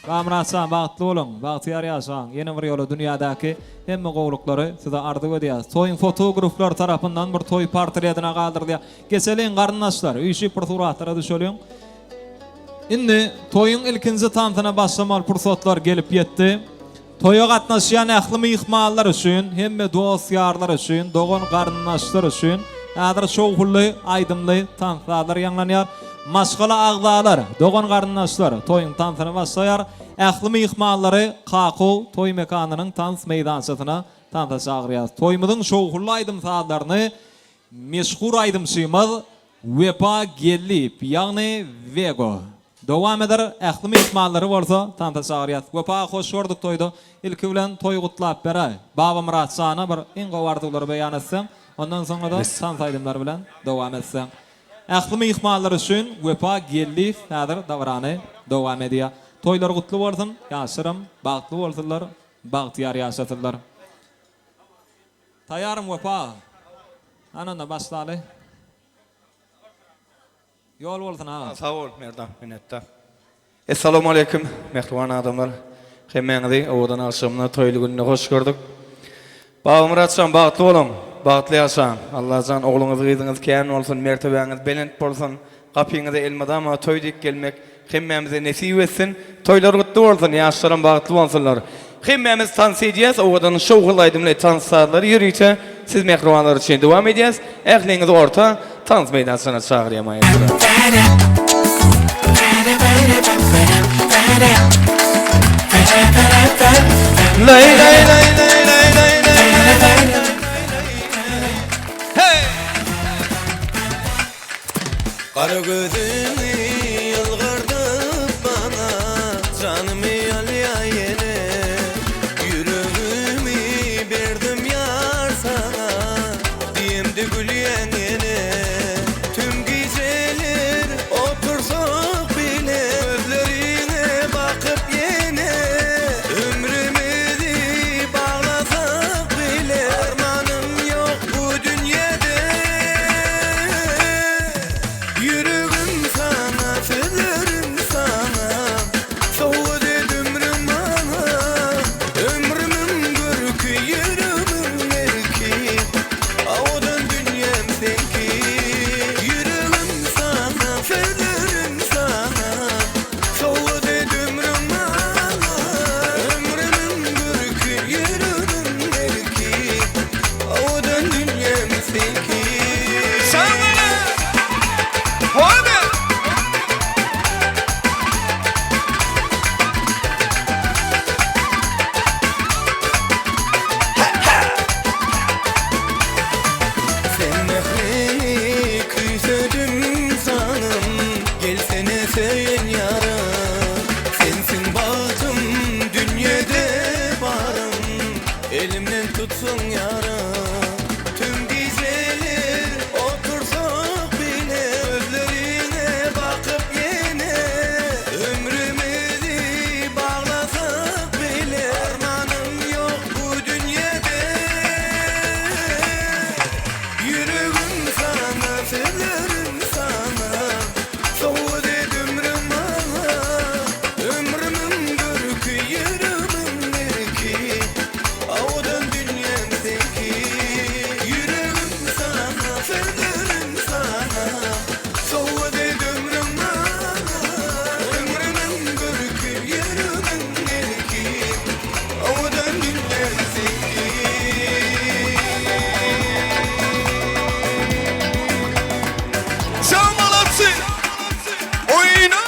Gamyrat jan bagtly boluň, bagtyýar ýaşaň. Ýene bir ýola dünýädäki hemme gowulyklary size arzuw edýäs. Toýuň fotograflary tarapyndan bir toý portretine galdyrylýar. Geçeliň garyndaşlar, üýşüp bir suratlara düşeliň. Indi toýuň ilkinji tansyna başlamaly pursatlar gelip ýetdi. Toýa gatnaşýan ähli myhmanlar üçin, hemme dost-ýarlar üçin, dogan-garyndaşlar üçin häzir şowhunly aýdymly tans-sazlar ýaňlanýar. Maşgala agzalar, dogan-garyndaşlar toýuň tansyny başlaýar. Ähli myhmanlary Kakow toý mekanynyň tans meýdançasyna tansa çagyrýarys. Toýumyzyň şowhunly aýdym-sazlaryny meşhur aýdymçymyz Wepa Geldiýew, ýagny Wego dowam eder, ähli myhmanlary bolsa tansa çagyrýas. Wepa hoş gördük toýda. Ilki bilen toý gutlap beräý. Babamyrat jana bir iň gowy arzuwlary beýan etseň, ondan soňra-da tans aýdymlary bilen dowam etseň. Ähli myhmanlar üçin Wepa Geldiýew häzir dabarany dowam edýär. Toýlar gutly bolsun, ýaşlaram bagtly bolsunlar, bagtyýar ýaşasynlar. Taýýarym Wepa. Hany onda başlaly. Ýol bolsun agam. Sag bol Merdan minnetdar. Essalawmaleýkim mähriban adamlar hemmäňizi owadan agşamyna toýly gününe hoş gördük. Babamyratjan bagtly boluň bagtly ýaşaň Allajan ogluňyz gyzyňyz kän bolsun mertebäňiz belent bolsun Gapyňyza elmydama toý diýip gelmek hemmämize nesip etsin. Toýlar gutly bolsun, ýaşlaram bagtly bolsunlar. Hemmämiz tans edýäs, owadan şowhunly aýdymly tans sazlary ýörite siz mähribanlar üçin dowam edýäs. Ähliňizi orta tans meýdançasyna çagyrýan maestro. Laý laý laý laý laý laý laý laý. Hey! Gara gözüňi ýylgyrdyp maňa, Janymy alýa ýene. Ýüregimi berdim ýar saňa, Diýemde gülýäň ýene. Tüm gijeler otursak bile, Gözleriňe bakyp ýene. Ömrümizi baglasak bile, Armanym ýok bu dünýede. Ýüregim saňa, sözlerim saňa, Sowgat et ömrüň maňa. Ömrümiň görki, ýüregimiň erki, Owadan dünýäm seňki. Ýüregim saňa, sözlerim saňa, Sowgat et ömrüň maňa. Ömrümiň görki, ýüregimiň erki, Owadan dünýäm seňki. Sen mähriňi küýsedim janym, Gelsene söýen ýarym. Sensiň bagtym, dünýede barym, Elimden tutsaň ýarym. Tüm gijeler otursak bile, Gözleriňe bakyp ýene. Ömrümizi baglasak bile, Armanym ýok bu dünýede. Ýüregim saňa, sözlerim saňa, Sowgat et ömrüň maňa. Ömrümiň görki, ýüregimiň erki, Owadan dünýäm seňki. Ýüregim saňa, sözlerim saňa, Sowgat et ömrüň maňa. Ömrümiň görki, ýüregimiň erki, Owadan dünýäm seňki. Sen malatsy! Oýna!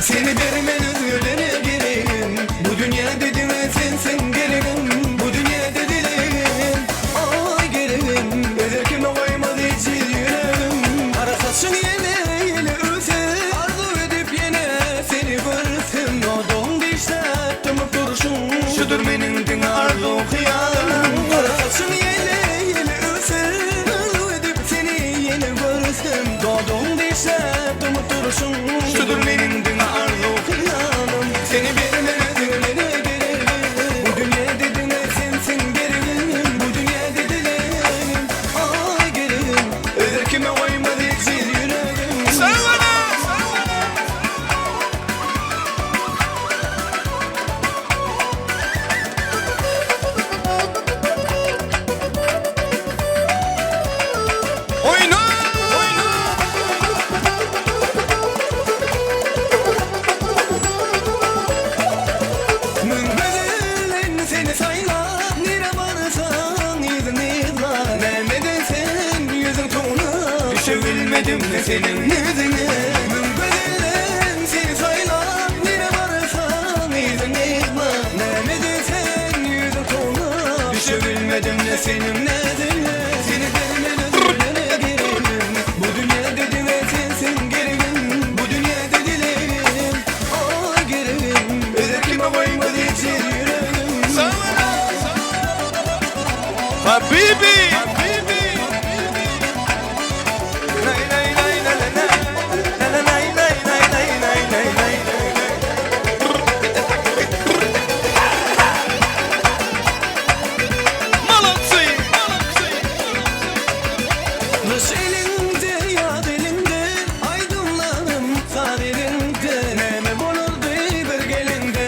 Seni bermen özgelere geregim Bu dünýäde diňe sensiň geregim Bu dünýäde dilegim Aý geregim Öz erkime goýmaz ejiz ýüregim Gara saçyň ýele ýele öwse Arzuw edip ýene seni görsem Dodagyň dişläp dymyp durşuň Şudur meniň diňe arzuw hyýalym Gara saçyň ýele ýele öwse Arzuw edip seni ýene görsem Dodagyň dişläp dymyp durşuň Şudur meniň diňe arzuw hyýalym Seni bermen özgelere geregim Bu dünýede diňe sensiň geregim Bu dünýede dilegim. Düşebilmedim ne seniň näziňe Müň gözellem seni saýlap Nire barsaň yzyň yzla Näme diýseň ýüzüň towlap Düşebilmedim ne seniň näziňe Seni bermen özgelere geregim Bu dünýede diňe sensiň geregim Bu dünýede dilegim Oý geregim Özel kime goýmaz ejiz ýüregim Habibi! Molodцы! Gyş elinde, ýaz elinde, Aýdymlarym saz elinde. Näme bolardy bir geliňde,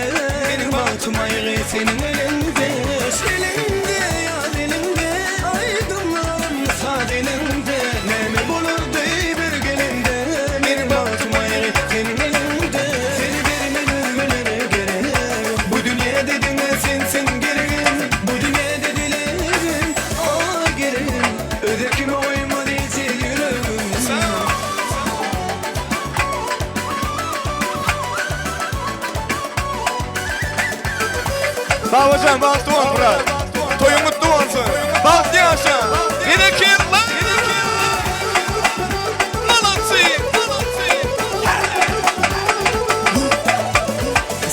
Meniň bagtym aýgy seniň eliňde. Gyş elinde, ýaz elinde, Aýdymlarym saz elinde. Näme bolardy bir geliňde, Meniň bagtym aýgy seniň eliňde. Seni bermen özgelere gerek, Bu dünýede diňe sensiň geregim, Bu dünýede dilegim, aý geregim. Öze kime goýmaz ejiz ýüregim. Sag boljan, bagtly bol, brat. Toýuň gutly bolsun. Bagtly ýaşa. Berekella. Molodцы!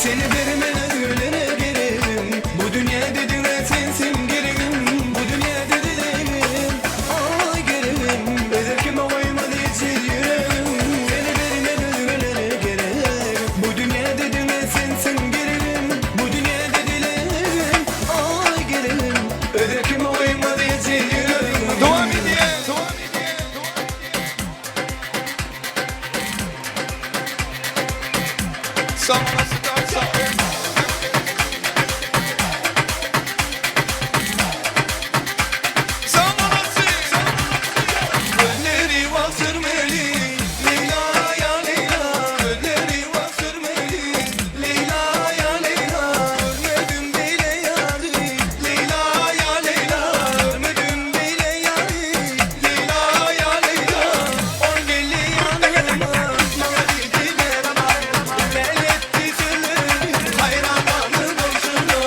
Seni bermen özgelere geregim Bu dünýede diňe sensiň geregim Bu dünýede dilegim Aý geregim Özel kime goýmaz ejiz ýüregim Seni bermen özgelere geregim Bu dünýede diňe sensiň geregim Bu dünýede dilegim Aý geregim Özel kime goýmaz ejiz ýüregim Dowam edýär. Sag olasyn, sag ol. Sag olasyn. Gözleri wah sürmeli Leýla ýa Leýla Gözleri wah sürmeli Leýla ýa Leýla Görmedim beýle ýary Leýla ýa Leýla Görmedim beýle ýary Leýla ýa Leýla Ol geldi ýanyma Maňa diýdi merhaba Lal etdi sözleri Haýran galdym bolşuna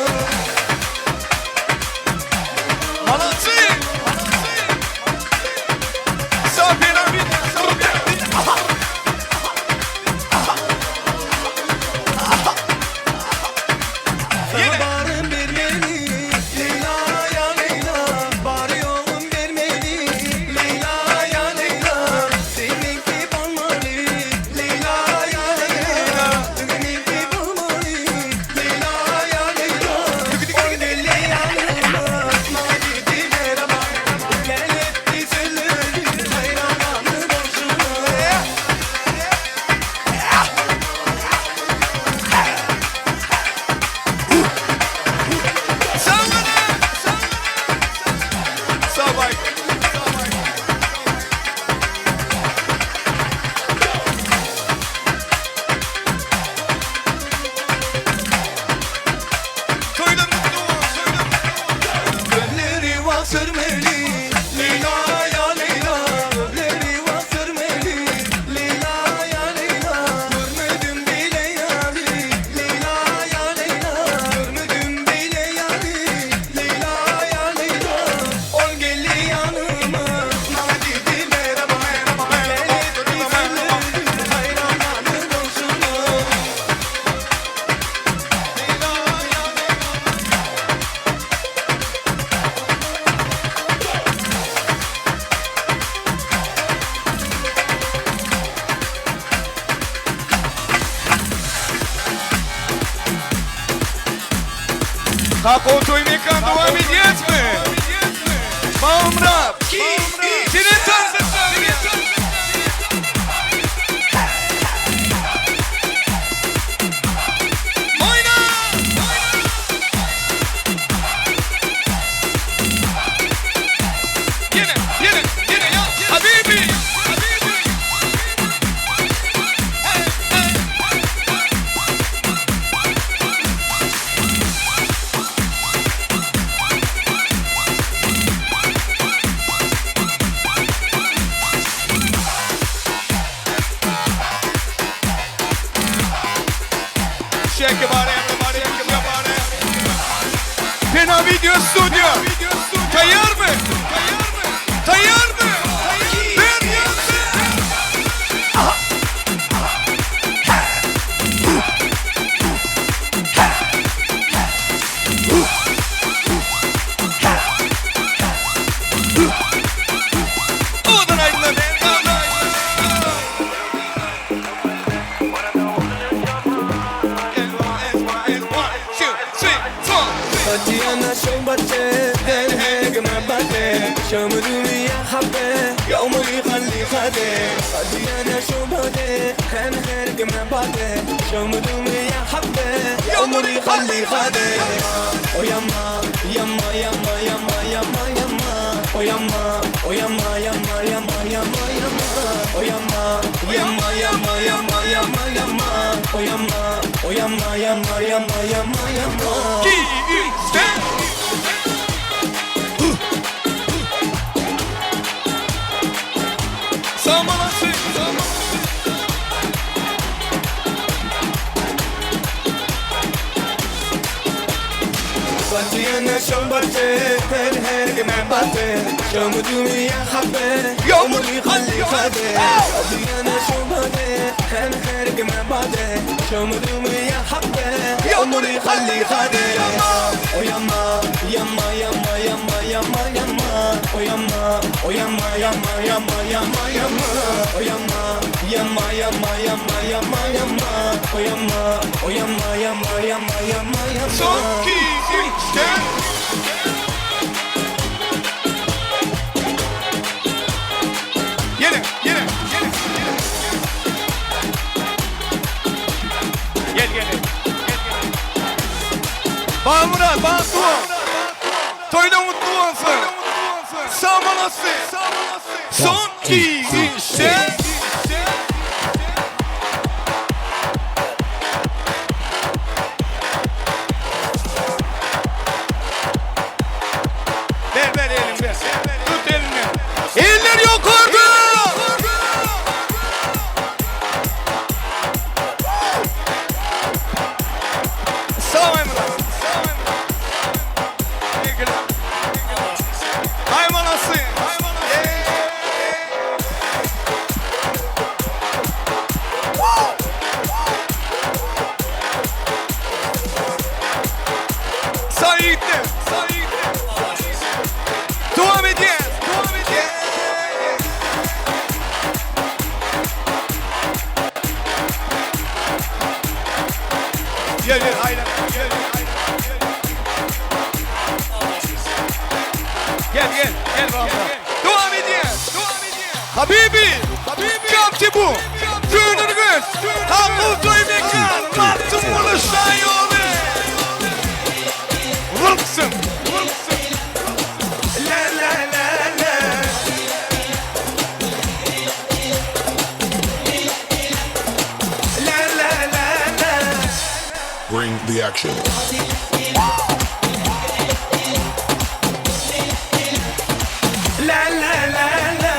Molodцы! Sag Sana barym bermeli Leýla ýa Leýla Bary ýogum bermeli Leýla ýa Leýla Sen meňki bolmaly Leýla ýa Leýla Sen meňki bolmaly Leýla ýa Leýla Ol geldi ýanyma Maňa diýdi merhaba Lal etdi sözleri Haýran galdym bolşuna. Sag Gözleri wah sürmeli Leýla ýa Leýla Gözleri wah sürmeli Leýla ýa Leýla Görmedim beýle ýary Leýla ýa Leýla Görmedim beýle ýary Leýla ýa Leýla Ol geldi ýanyma Maňa diýdi merhaba Lal etdi sözleri Haýran galdym bolşuna. Kako toý mekan dowam edýäsmi? Babamyrat. Senin tansyň. Oýna! Ýene, ýene, ýene ýa Habibi! Habibi! شمدوني يا حبة يا عمري خلي خدي قدي انا شو بدي انا خارج من بعدي شمدوني يا حبة يا عمري خلي خدي ويما يما يما يما يما يما ويما ويما يما يما يما يما ويما يما يما يما يما يما ويما ويما يما يما يما يما Son 2, 3, 4. Ýene, ýene, ýene, ýene. Gel, gel, gel. Bagmyrat, bagtly bol. Toýda mutly bolsun. Sag bolasy. Son 2, 3, 4. Ber ber elini ber. Tut elini. Eller ýokarda! Salam Aýmyrat. Aýmanasy. Sag ýigitler. Sag ýigitler. Dowam edýäs. Dowam edýäs. Gel gel aýlan. Gel gel. Gel gel gel baba. Dowam edýäs. Dowam edýäs. Habibi. Habibi. Kapçy bu. Tüýnürgüç. Hakyl toý mekan. Magtymguly şaýoly. Wulksyn. Wulksyn. La la la la. La la la la. Bring the action. La la la la.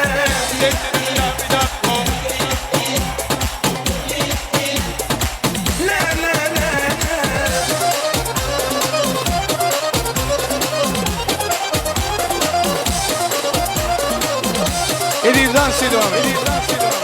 La la la la. Eziz dans ediyor. Eziz dans ediyor.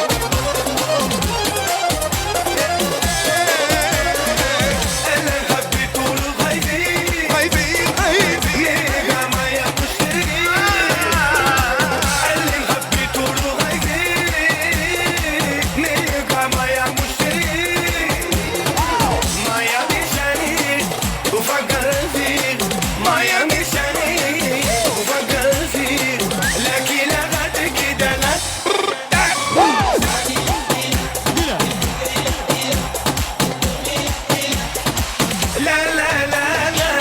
La la la la.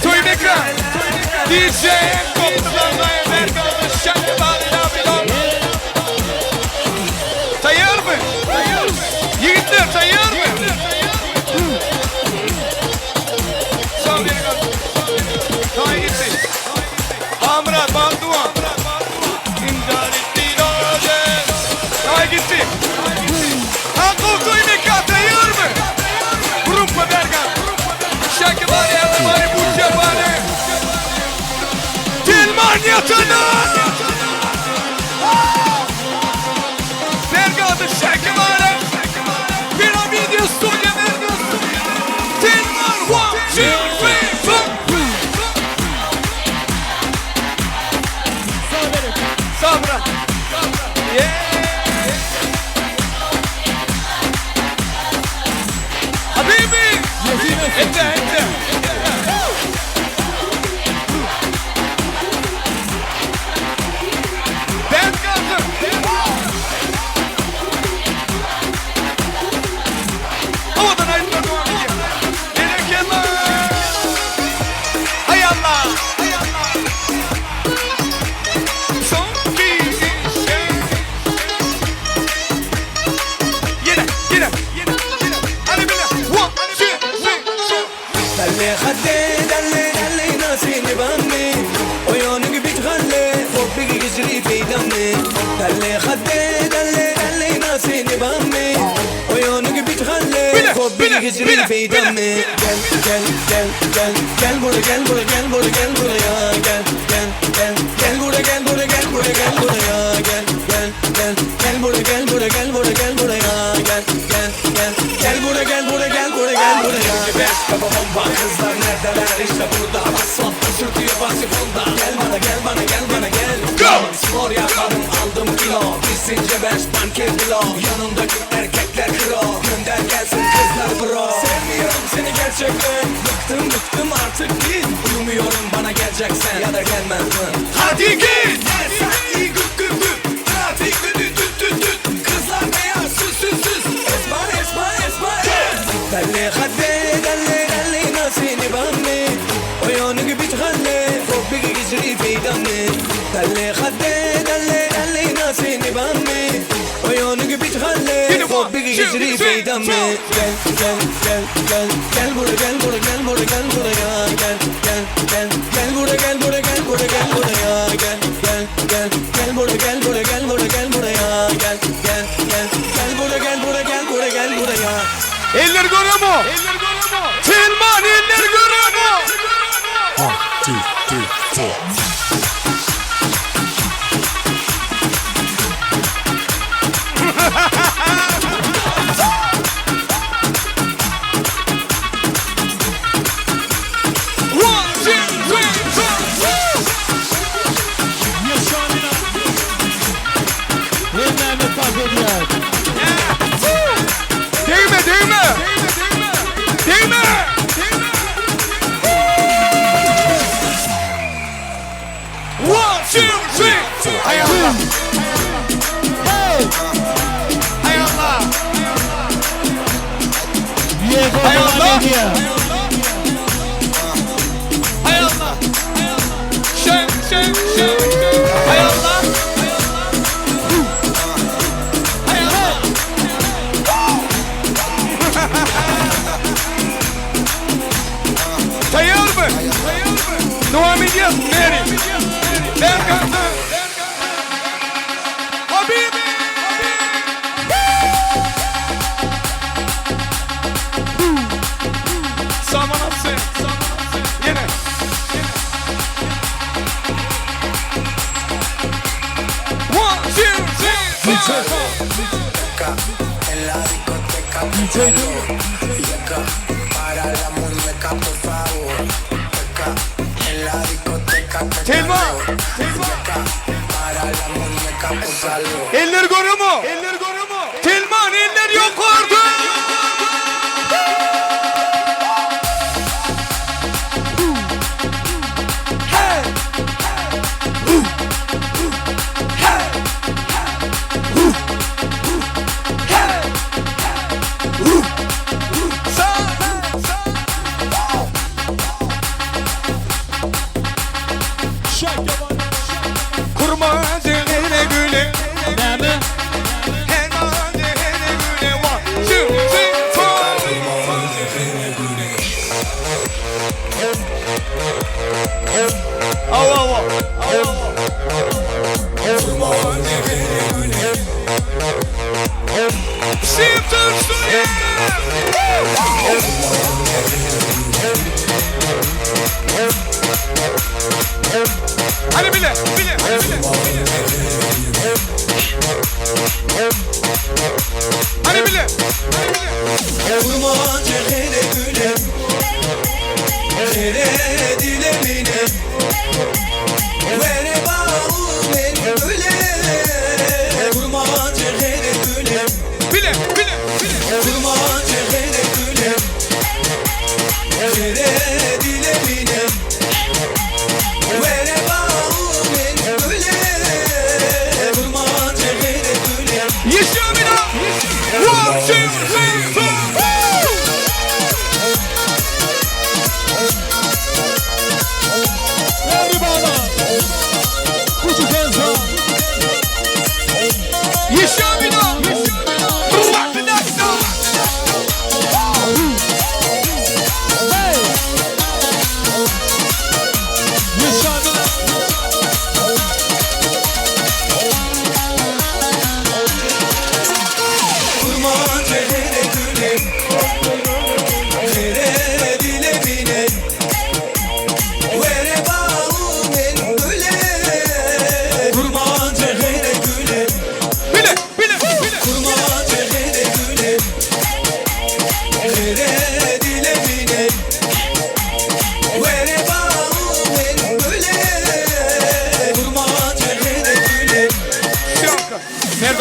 Toý mekan. DJ Taýýarmy? Ýigitler taýýarmy? Sag beriň. Taý gitdi. Amra Banduan. Taý gitdi. Hakyl toý mekan taýýarmy? Gruppa Bergan. Şaki bari, bari, Burçer bari. Tilman yatana. Bergan'da Şaki bari. Piramidya Studio. Tilman 1, 2, 3, 4. Sabra. Yeah. Habibi. Ente ente. gecri feydam Gel gel gel gel Gel buraya gel buraya gel buraya gel buraya Gel gel gel Gel buraya gel buraya gel buraya gel buraya Gel gel gel Gel buraya gel buraya gel buraya gel buraya Gel gel gel Gel buraya gel buraya gel buraya gel buraya Beş baba bomba kızlar neredeler işte burada Asfaltta sürtüyor basifonda Gel bana gel bana gel bana gel Go! Spor yaparım aldım kilo Bisince beş banker kilo Yanımdaki erkekler kro Gönder gelsin kızlar bro Sevmiyorum seni gerçekten Bıktım bıktım artık git Uyumuyorum bana geleceksen Ya da gelmez mi? Hadi git! S I güp güp güp Trafik düt düt düt düt Kızlar beyaz süs süs süs Esma esma esma es دلي خدي دلي دلي ناسيني بهمي عيونك بتغني حبك يجري في دمي دلي خدي دلي دلي ناسيني بهمي عيونك بتغني حبك يجري في دمي Gel gel gel gel Gel buraya gel buraya gel buraya gel buraya Gel gel gel Gel buraya gel buraya gel buraya gel buraya Gel gel gel Gel buraya gel buraya gel buraya gel buraya Gel gel gel Gel buraya gel buraya gel buraya gel buraya Eller görüyor mu? Tilman eller görüyor mu? One, two, three, four. One, two, three, four. Ýeşanina. Hemmämiz tans edýär. Değme, değme. Değme. One, two, three. Hay Allah. Hay Allah. Diego Hay devam Allah. edýär. Hay Allah. Şen, şen, şen. Hay Allah. Hay Allah. Tayyar mı? Devam ediyoruz. Mary. Berkan. Habibi. Saman Hapsi. Yine. One, two, three, four. En la discoteca DJ Dur. Para la muñeca por favor En la discoteca Telma. Para la muñeca por favor Eller görüyor mu? Eller görüyor mu? Telman eller yukarıda. Hey! Hey! Hey! Sağ! Kurma cehene güle Näme? Helma cehene güle One, two, three, four Ava ava Simpson Studio Hadi bile, bile, bile. Hadi bile. Kurma cehene güle Cehene dilemine Vere bağ beni güle Kurma cehene güle Bile, bile, bile. Kurma cehene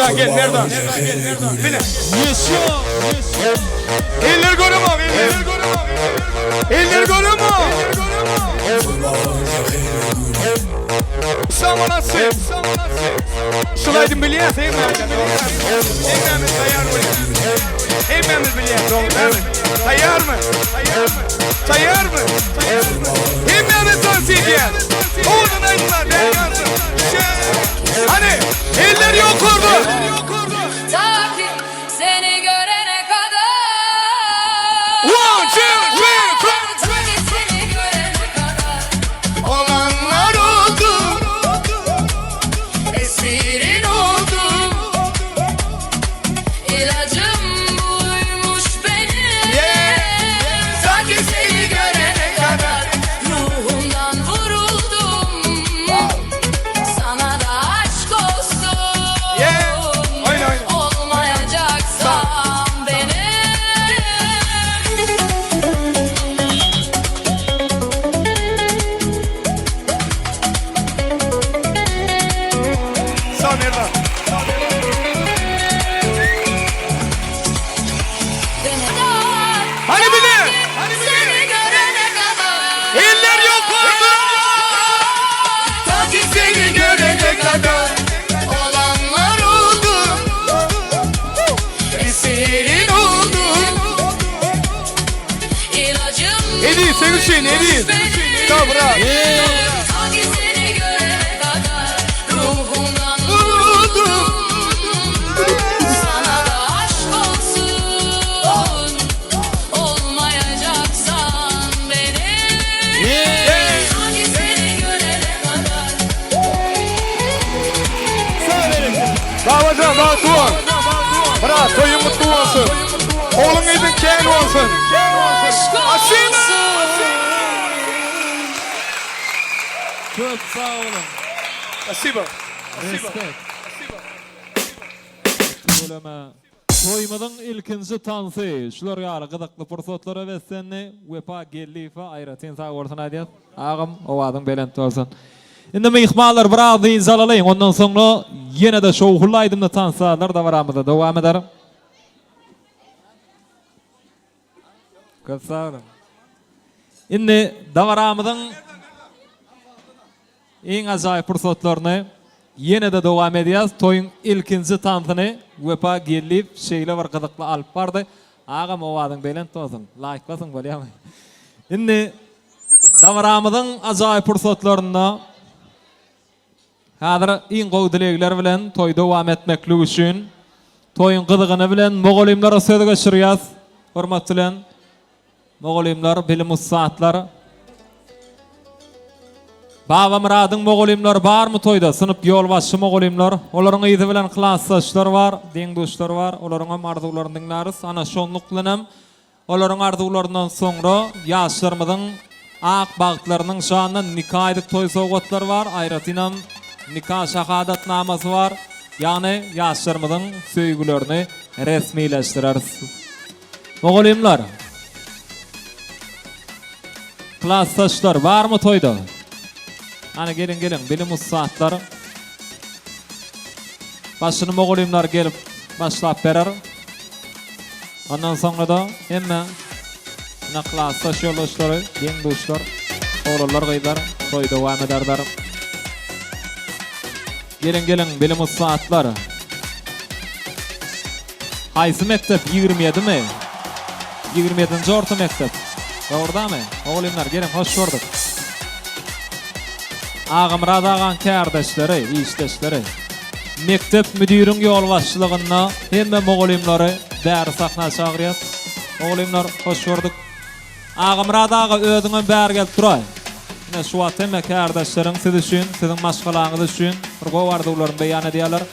Merdan gel Merdan. Bile. Eller göremok, eller göremok. Eller göremok. Samanasy. Şul aýdym bilýäs, hemmämiz. Hemmämiz taýýar bolýas. Hemmämiz bilýäs, dogry. Taýýarmy? Taýýarmy? Hemmämiz tans edýäs. Owadan aýdymlar, bäri Hany, eller ýokarda. Ta ki seni görene kadar. One, two, three, four. Ta ki seni görene kadar. Olanlar oldu Esirin oldum İlacım buymuş benim. Ta ki seni görene kadar Ruhumdan vuruldum. Sana da aşk olsun. Yeah. Oyna, oyna. Olmayacaksan benim. Sag Merdan. Hadi bile. Seni görene kadar. Eller yukarıda. Ta ki seni görene kadar Olanlar oldu Esirin oldum İlacım Ediz, sen Hüseyin, Ediz. benim. Tamam, bravo. Ta ki seni görene kadar ruhumdan Vuruldum Sana da aşk olsun. Olmayacaksan benim. Ta ki seni görene kadar. Babajan, bagtly bol. Myrat, toýuň gutly bolsun. Ogluň yzyň kän bolsun. Aşk Aşyna! olsun. Köp sag boluň. Spasibo. Respekt. Tüweleme. Toýumyzyň ilkinji tansy şular ýaly gyzykly pursatlara beslendi. Wepa Geldiýewe aýratyn sag bolsun aýdýas. Agam, owazyň belent bolsun. Indi myhmanlar biraz dynç alalyň, ondan soňra ýene-de şowhunly aýdymly tans-sazlar dabaramyzda dowam eder. Köp sag boluň. Indi dabaramyzyň iň ajaýyp pursatlaryny ýene-de dowam edýäs. Toýuň ilkinji tansyny Wepa Geldiýew şeýle bir gyzykly alyp bardy. Agam owazyň belent bolsun. Laýk basyň bolýamy? Indi dabaramyzyň ajaýyp pursatlarynda häzir iň gowy dilegler bilen toý dowam etmeklik üçin toýuň gyzygyny bilen mugallymlara söz geçirýäs. Hormat bilen Mugallymlar, bilim ussatlar. Babamyradyň mugallymlary barmy toýda? Synp ýolbaşçy mugallymlar. Olaryň yzy bilen klasdaşlar bar, deň-duşlar bar. Olaryň hem arzuwlaryny diňläris. Ana, şonluk bilenem olaryň arzuwlaryndan soňra ýaşlarymyzyň ak bagtlarynyň şanyna nika aýdyk toý sowgatlary bar. Aýratynam nika şahadatnamasy bar. Ýagny ýaşlarymyzyň söýgülerini resmileşdireris. Mugallymlar. Klasdaşlar barmy toýda? Hany geliň geliň bilim ussatlar. Başyny mugallymlar gelip başlap berer. Ondan soňra-da hemme ine klasdaş ýoldaşlary, deň-duşlar, oglanlar, gyzlar toýy dowam ederler. Geliň geliň bilim ussatlar. Haýsy mekdep 27 mi? 27-nji orta mekdep. Dogry-damy? Mugallymlar geliň hoş gördük. Agamyrat agaň kärdeşleri, işdeşleri. Mekdep müdiriň ýolbaşçylygynda hemme mugallymlary bäri sahna çagyrýas. Mugallymlar hoş gördük. Agamyrat aga özüňem bäri gelip duraý. Ine şu wagt hemme kärdeşleriň siz üçin, siziň maşgalaňyz üçin bir gowy arzuwlaryny beýan edýärler.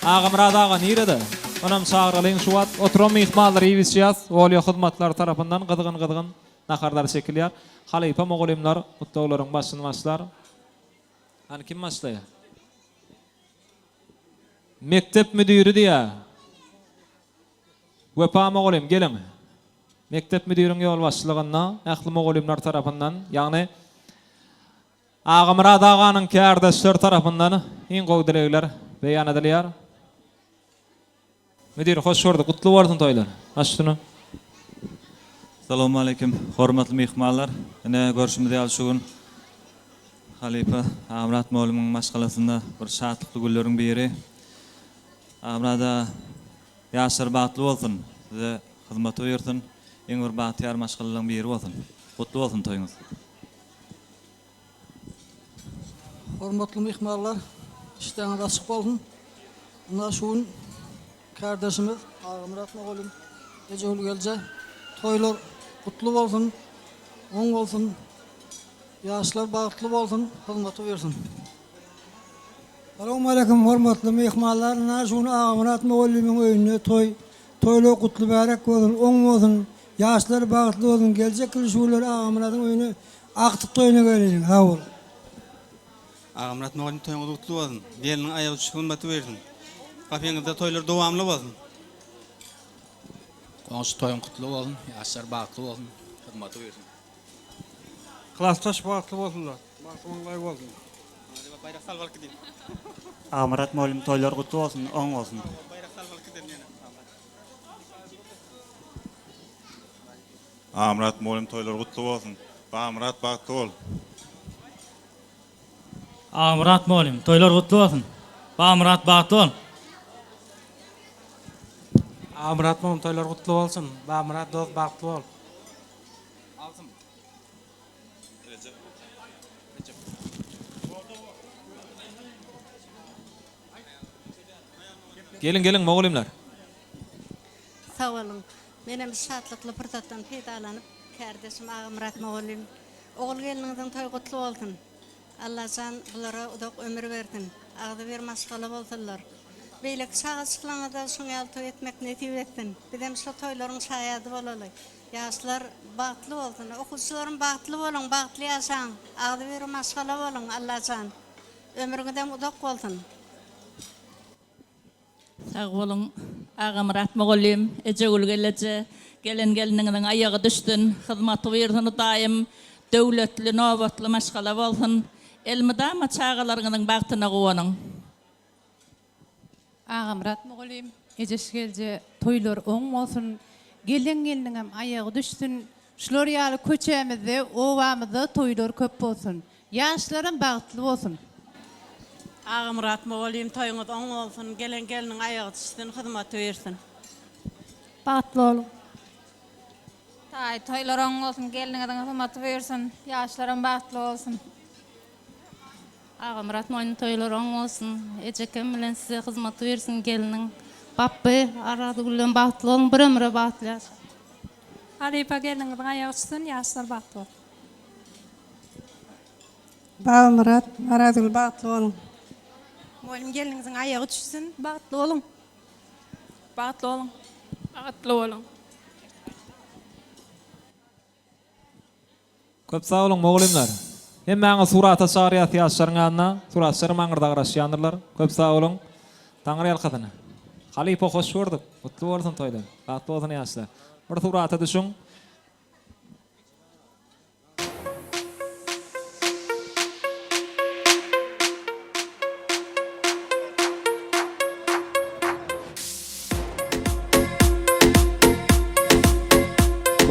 Agamyrat aga nirede? Onam çagyralyň şu wagt. Oturan myhmanlar iýip içýäs. Olýa hyzmatlary tarapyndan gyzgyn-gyzgyn naharlar çekilýär. Halypa mugallymlar gutlaglaryň başyny başlar. Hany kim başlaýar? Mekdep müdiri diýýär. Wepa mugallym, geliň. Mekdep müdiriň ýolbaşçylygynda ähli mugallymlar tarapyndan, ýagny Agamyrat aganyň kärdeşleri tarapyndan iň gowy dilegler beýan edilýär. Müdir hoş gördük, gutly bolsun toýlar. Baş üstüne. Salowmaleýkim, hormatly myhmanlar. Ine, görşümiz ýaly şu gün halypa Agamyrat mugallymyň maşgalasynda bir şatlykly günleriň biri. Agamyrat aga, ýaşlar bagtly bolsun, size hyzmaty buýursyn, iň bir bagtyýar maşgalalaryň biri bolsun. Gutly bolsun toýuňyz. Hormatly myhmanlar, işdäňiz açyk bolsun. Ynha şu gün kärdeşimiz Agamyrat mugallym, Ejegül gelje toýlar gutly bolsun, oň bolsun, ýaşlar bagtly bolsun, hyzmaty buýursyn. Salowmaleýkim hormatly myhmanlar, ynha şu gün Agamyrat mugallymyň öýünde toý, toýlar gutly bärek bolsun, oň bolsun, ýaşlar bagtly bolsun, geljek ýyl şu günler Agamyradyň öýüne Agtyk toýuna geleliň sag bol. Agamyrat mugallym toýuňyz gutly bolsun. Gelniň aýagy düşüp hymmaty bersin. Gapyňyzda toýlar dowamly bolsun. Goňşy toýuň gutly bolsun, ýaşlar bagtly bolsun, hyzmaty buýrsyn. Klasdaş bagtly bolsunlar. Bagty maňlaý bolsun. Baýrak salyp alyp gideýin. Agamyrat mugallym toýlar gutly bolsun, oň bolsun. Baýrak salyp alyp giderin ýene. Agamyrat mugallym toýlar gutly bolsun. Bagamyrat bagtly bol. Agamyrat mugallym toýlar gutly bolsun. Bagamyrat bagtly bol. Agamyrat mugallym toýlar gutly bolsun. Bagamyrat dost bagtly bol. Geliň geliň mugallymlar. Sag boluň. Menem şu şatlykly pursatdan peýdalanyp, kärdeşim Agamyrat mugallym, ogul-gelniňiziň toýy gutly bolsun! Allajan bulara uzak ömür bersin! Agzybir maşgala bolsunlar! Beýleki çagajyklaňyza şuň ýaly toý etmek nesip etsin! Bizem şo toýlaryň şaýady bolaly! Ýaşlar bagtly bolsun! Okuwçylarym bagtly boluň, bagtly ýaşaň! Agzybir maşgala boluň! Allajan ömrüňizem uzak bolsun! Sag boluň Agamyrat mugallym, Ejegül gelneje, gelen gelniňiziň aýagy düşsün, hyzmaty buýursun Hudaýym, döwletli, nobatly maşgala bolsun, elmydama çagalaryňyzyň bagtyna guwanyň. Agamyrat mugallym, Ejeş gelje, toýlar oň bolsun, gelen gelniňem aýagy düşsün, şular ýaly köçämizde, obamyzda toýlar köp bolsun. Ýaşlaram bagtly bolsun. Agamyrat mugallym toýuňyz oň bolsun gelen gelniň aýagy düşsün hyzmaty bersin. Bagtly boluň. Taý toýlar oň bolsun gelniňiziň hyzmaty buýursyn ýaşlaram bagtly bolsun. Agamyrat mugallym toýlar oň bolsun ejekem bilen size hyzmaty buýursyn gelniň Bapby Arazgülden bagtly boluň bir ömre bagtly ýaşaň. Halypa gelniňiziň aýagy düşsün ýaşlar bagtly bolsun. Babamyrat, Arazgül bagtly boluň. Mugallym gelniňiziň aýagy düşsün. Bagtly boluň. Bagtly boluň. Bagtly boluň. Köp sag boluň mugallymlar. Hemmäňizi surata çagyrýas ýaşlaryň ýanyna. Suratçylaram aňyrda garaşýandyrlar. Köp sag boluň. Taňry ýalkasyn. Halypa hoş gördük. Gutly bolsun toýlar. Bagtly bolsun ýaşlar. Bir surata düşüň.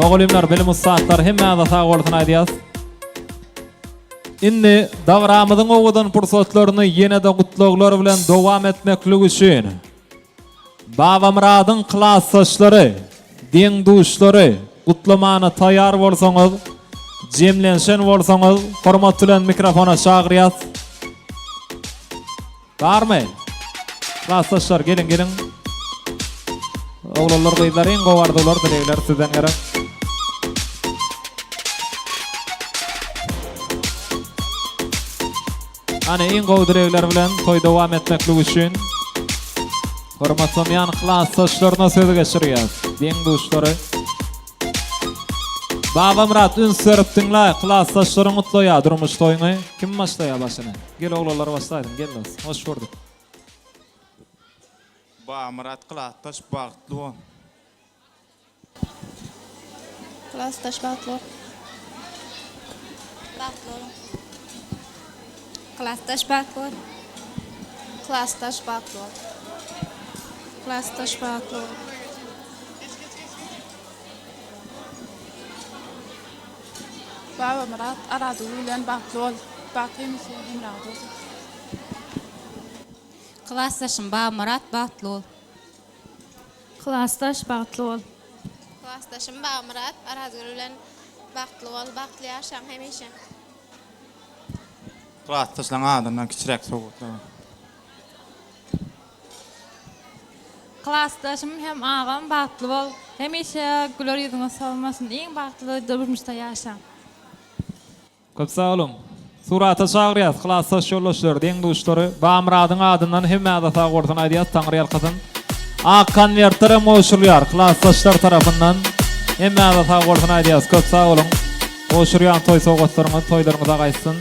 Mugallymlar, bilim ussatlary hemmäňize sag bolsun aýdýas. Indi dabaramyzyň owadan pursatlaryny ýene-de gutlaglar bilen dowam etmeklik üçin Babamyradyň klasdaşlary, deň-duşlary gutlamana taýýar bolsaňyz, jemlenşen bolsaňyz, hormat bilen mikrofona çagyrýas. Barmy? Klasdaşlar, geliň, geliň. Oglanlar, gyzlar, iň gowy arzuwlar, dilegler sizden gerek. Hany iň gowy dilegler bilen toý dowam etmeklik üçin hormatlanýan klasdaşlaryna söz geçirýäs. Deň-duşlary. Babamyrat üns berip diňle, klasdaşlaryň gutlaýar durmuş toýuňy. Kim başlaýar başyny? Gel oglanlar başlaýsyn, gel dos. Hoş gördük. Babamyrat klasdaş bagtly bol. Klasdaş bagtly bol. Bagtly boluň. Klasdaş bagtly bol. Klasdaş bagtly bol. Klasdaş bagtly bol. Babamyrat Arazgül bilen bagtly bol. Bagt hemişe hemraňyz bolsun. Klasdaşym Babamyrat bagtly bol. Klasdaş bagtly bol. Klasdaşym Babamyrat Arazgül bilen bagtly bol. Bagtly ýaşaň hemişe. Klasdaşlaň adyndan kiçiräk sowgatlar bar. Klasdaşym hem agam bagtly bol. Hemişe güler ýüzüňiz solmasyn. Iň bagtly durmuşda ýaşaň. Köp sag boluň. Surata çagyrýas klasdaş ýoldaşlary, deň-duşlary. Bamyradyň adyndan hemmäňize sag bolsun aýdýas, Taňry ýalkasyn. Ak konwertler hem gowşurylýar klasdaşlar tarapyndan. Hemmäňize sag bolsun aýdýas, köp sag boluň. Gowşurýan toý sowgatlaryňyz toýlaryňyza gaýtsyn.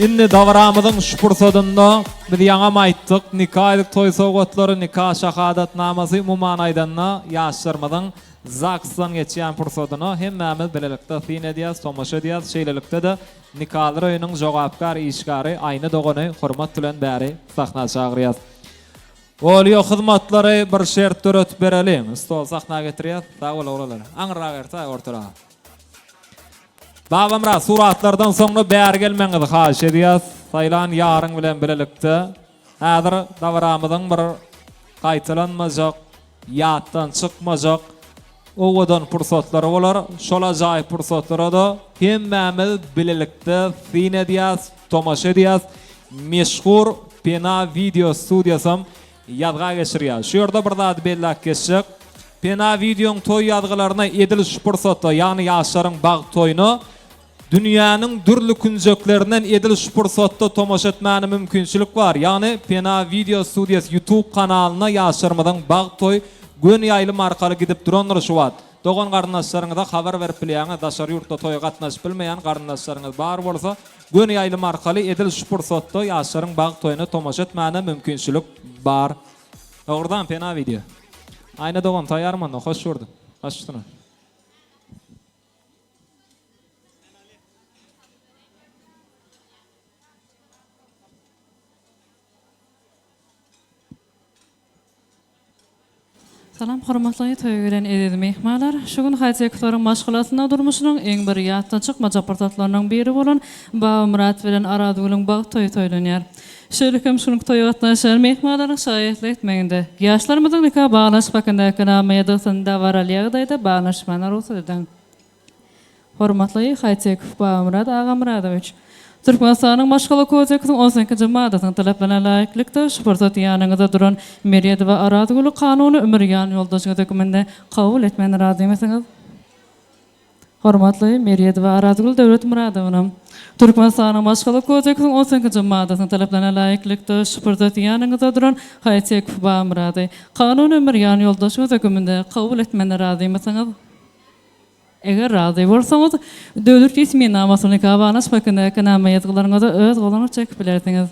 Indi dabaramyzyň şu pursadynda biz ýaňam aýtdyk, nika ýylyk toý sowgatlary, nika şahadatnamasy umuman aýdanda ýaşlarymyzyň ZAGS-dan geçýän pursadyna hemmämiz bilelikde syn edýäs, tomaşa edýäs. Şeýlelikde-de, nikalar öýüniň jogapkär işgäri Aýna dogany hormat bilen bäri sahna çagyrýas. Olýo hyzmatlary bir şert döretip bereliň. Stol sahna getirýäs. Sag bol oglanlar. Aňyrrak ertaý ortaraga. Babamyrat suratlardan soňra bäri gelmegiňizi haýyş edýäs. Saýlan ýaryň bilen bilelikde häzir dabaramyzyň bir gaýtalanmajak Ýatdan çykmajak owadan pursatlary bolar. Şol ajaýyp pursatlara-da hemmämiz bilelikde syn edýäs, tomaşa edýäs. Meşhur Pena wideo studiýasam ýazga geçirýär. Şu ýerde bir zady belläp geçjek. Pena wideoň toý ýazgylaryna edil şu pursatda, ýagny ýaşlaryň bagt toýuna Dünýäniň dürli künjeklerinden edil şu pursatda tomaşa etmäne mümkinçilik bar. Ýagny Pena Video Studios YouTube kanalyna ýaşlarymyzyň bagt toý göni ýaýlym arkaly gidip durandyr şu wagt. Dogan garyndaşlaryňyza habar berip bilýäňiz daşary ýurtda toýa gatnaşyp bilmeýän garyndaşlaryňyz bar bolsa göni ýaýlym arkaly edil şu pursatda ýaşlaryň bagt toýuna tomaşa etmäne mümkinçilik bar. Dogrudan Pena Video. Aýna dogan taýýarmy onda hoş gördük. Baş üstüne. Salam hormatly toýa gelen eziz myhmanlar! Şu gün Haýtekowaryň maşgalasynda durmuşynyň iň bir ýatdan çykmajak pursatlarynyň biri bolan Babamyrat bilen Arazgülüň bagt toýy toýlanýar. Şeýle hem şu günki toýa gatnaşan myhmanlaryň şaýatlyk etmeginde ýaşlarymyzyň nika baglanyşyk hakyndaky nama ýazgysyny dabaraly ýagdaýda baglanyşmagyna rugsat ediň. Hormatly Haýtekow Babamyrat Agamyradowiç! Türkmenistanyň Maşgala kodeksiniň on sekizinji maddasynyň talaplaryna laýyklykda, şu pursat ýanyňyzda duran Meredowa Arazgüli kanuny ömür ýan ýoldaşyňyz hökmünde kabul etmäne razymysyňyz? Hormatly Meredowa Arazgül Döwletmyradowna! Türkmenistanyň Maşgala kodeksiniň on sekizinji maddasynyň talaplaryna laýyklykda, şu pursat ýanyňyzda duran Haýtekow Babamyrady kanuny ömür ýan ýoldaşyňyz hökmünde kabul etmäne razymysyňyz? Eger razy bolsaňyz, döwlet resminamasyny nika baglaşmak hakyndaky nama ýazgylaryňyza öz goluňyz çekip bilersiňiz.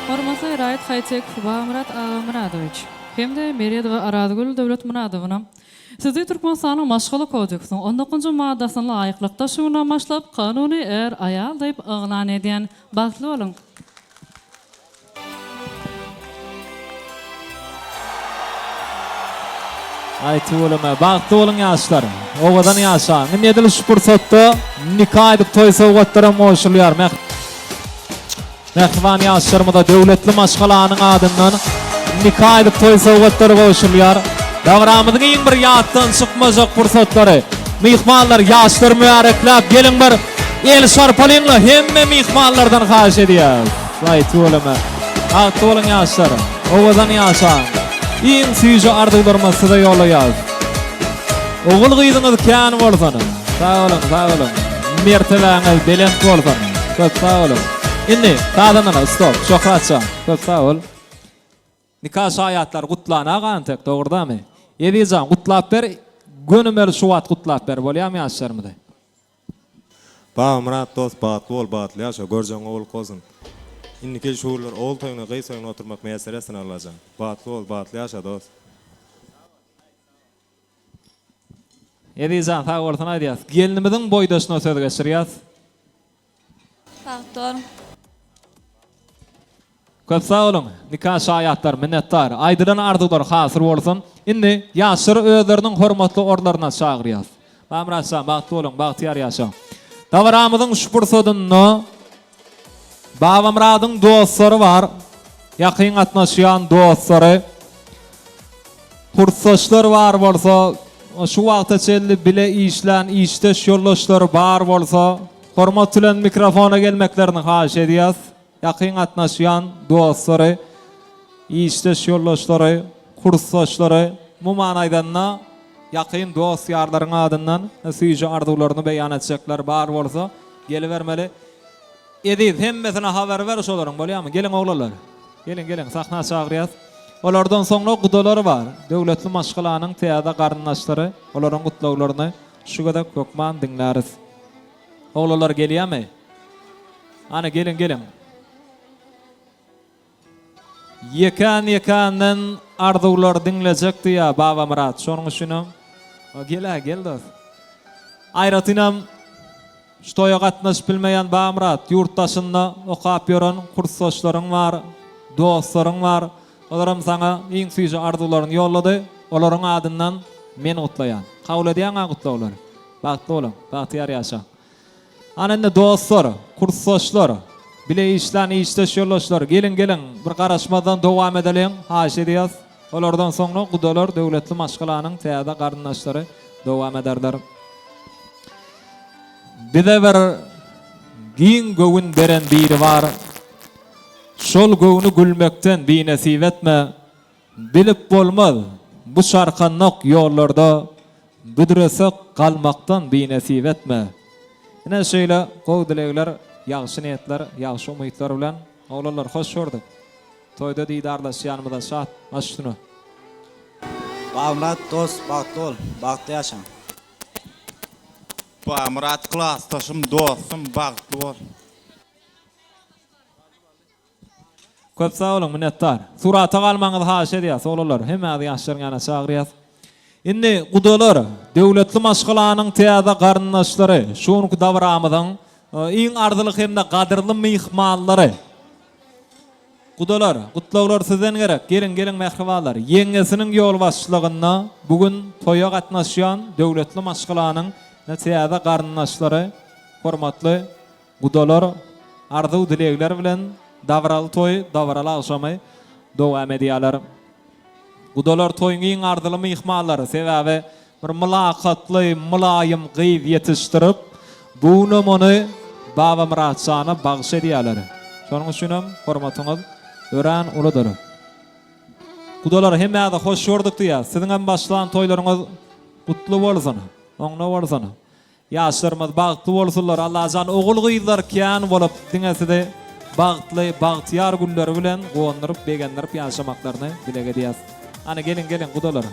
Hormatly raýat Haýtekow Babamyrat Agamyradowiç hem-de Meredowa Arazgül Döwletmyradowna, Sizi Türkmenistanyň Maşgala kodeksiniň on dokuzynjy maddasyna laýyklykda şu günden başlap kanuny är-aýal diýip yglan edýän. Bagtly boluň! Aý tüweleme, bagtly boluň ýaşlar. Owadan ýaşaň. Indi edil şu pursatda nika aýdyp toý sowgatlaram goşulýar. Mähriban ýaşlarymyza döwletli maşgalanyň adyndan nika aýdyp toý sowgatlary gowşurylýar. Dabaramyzyň iň bir ýatdan çykmajak pursatlary. Myhmanlar ýaşlary mübärekläp geliň bir el şarpalyňla hemme myhmanlardan haýyş edýäs. Aý tüweleme. Bagtly boluň ýaşlar. Owadan ýaşaň. Iň süýji arzuwlarymyzy size ýollaýas. Ogul gyzyňyz kän bolsun. Sag boluň, sag boluň. Mertebäňiz belent bolsun. Köp sag boluň. Indi sazandana stop. Şöhratjan, köp sag bol. Nika şaýatlary gutlana gantek, dogurdamy? Ezizjan gutlap ber, gönümel şu wagt gutlap ber, bolýamy ýaşlarymyzy? Babamyrat dost bagtly bol bagtly ýaşa görjegiň gowulyk bolsun. Indiki şu günler ogul toýuňda gyz toýuňda oturmak miýesser etsin Allajan. Bagtly bol bagtly ýaşa dost. Ezizjan sag bolsun aýdýas. Gelnimiziň boýdaşyna söz geçirýäs. Bagtly boluň. Köp sag boluň nika şaýatlar minnetdar. Aýdylan arzuwlar hasyl bolsun. Indi ýaşlary özleriniň hormatly orunlaryna çagyrýas. Bamyratjan bagtly boluň bagtyýar ýaşaň. Dabaramyzyň şu pursadynda Babamyradyň dostlary bar. Ýakyn gatnaşýan dostlary. Kursdaşlar bar bolsa, şu wagta çenli bile işlän işdeş ýoldaşlary bar bolsa, hormat bilen mikrofona gelmeklerini haýyş edýäs. Ýakyn gatnaşýan dostlary, işdeş ýoldaşlary, kursdaşlary, umuman aýdanda, ýakyn dost-ýarlaryň adyndan süýji arzuwlaryny beýan etjekler bar bolsa, gelibermeli. Eziz, hemmesine habar ber şolaryň, bolýamy? Geliň oglanlar. Geliň, geliň, sahna çagyrýas. Olardan soňra gudalar bar. Döwletli maşgalanyň täze garyndaşlary, olaryň gutlaglaryny şu gezek hökman diňläris. Oglanlar gelýämi? Ana, geliň, geliň. Ýekän-ýekänden arzuwlar diňlejek diýýär Babamyrat. Şonuň üçinem, gel-ä, gel dost. Aýratynam şu toýa gatnaşyp bilmeýän Babamyrat, ýurt daşynda okap ýören kursdaşlaryň bar, dostlaryň bar. Olaram saňa iň süýji arzuwlaryny ýollady. Olaryň adyndan men gutlaýan. Kabul edýäň-ä gutlaglary. Bagtly boluň, bagtyýar ýaşaň. Ana indi dostlar, kursdaşlar, bile işlän işdeş ýoldaşlar, geliň geliň, bir garaşmazdan dowam edeliň, haýyş edýäs. Olardan soňra gudalar, döwletli maşgalanyň täze garyndaşlary dowam ederler. Bize bir giň göwün beren biri bar. Şol göwni gülmekden binesip etme. Bilip bolmaz, bu çarkandak ýollarda büdresek galmakdan binesip etme. Ine şeýle gowy dilegler, ýagşy niýetler, ýagşy umytlar bilen, oglanlar hoş gördük. Toýda didarlaşýanymyza şat, baş üstüne. Babamyrat dost bagtly bol, bagtly ýaşa. Babamyrat klasdaşym dostum bagtly bol. Köp sag boluň minnetdar. Surata galmagyňyzy haýyş edýäs oglanlar. Hemmäňizi ýaşlaryň ýanyna çagyrýas. Indi gudalar, döwletli maşgalanyň täze garyndaşlary, şu günki dabaramyzyň iň arzyly hem-de gadyrly myhmanlary. Gudalar, gutlaglar sizden gerek. Geliň, geliň mähribanlar. Ýeňňesiniň ýolbaşçylygynda bu gün toýa gatnaşýan döwletli maşgalanyň täze garyndaşlary, hormatly Gudalar arzuw-dilegler bilen dabaraly toýy, dabaraly agşamy dowam edýärler. Gudalar toýuň iň arzyly myhmanlary, sebäbi bir mylakatly, mylaýym gyz ýetişdirip, bu günem ony Babamyratjana bagyş edýärler. Şonuň üçinem hormatyňyz örän uludyr. Gudalar hemmäňizi hoş gördük diýýäs. Siziňem başlan toýlaryňyz gutly bolsun, oňuna bolsun. Ýaşlarymyz bagtly bolsunlar Allajan ogul gyzlar kän bolup diňe sizi bagtly bagtyýar günleri bilen guwandyryp begendirip ýaşamaklaryny dileg edýäs. Hany geliň geliň gudalar.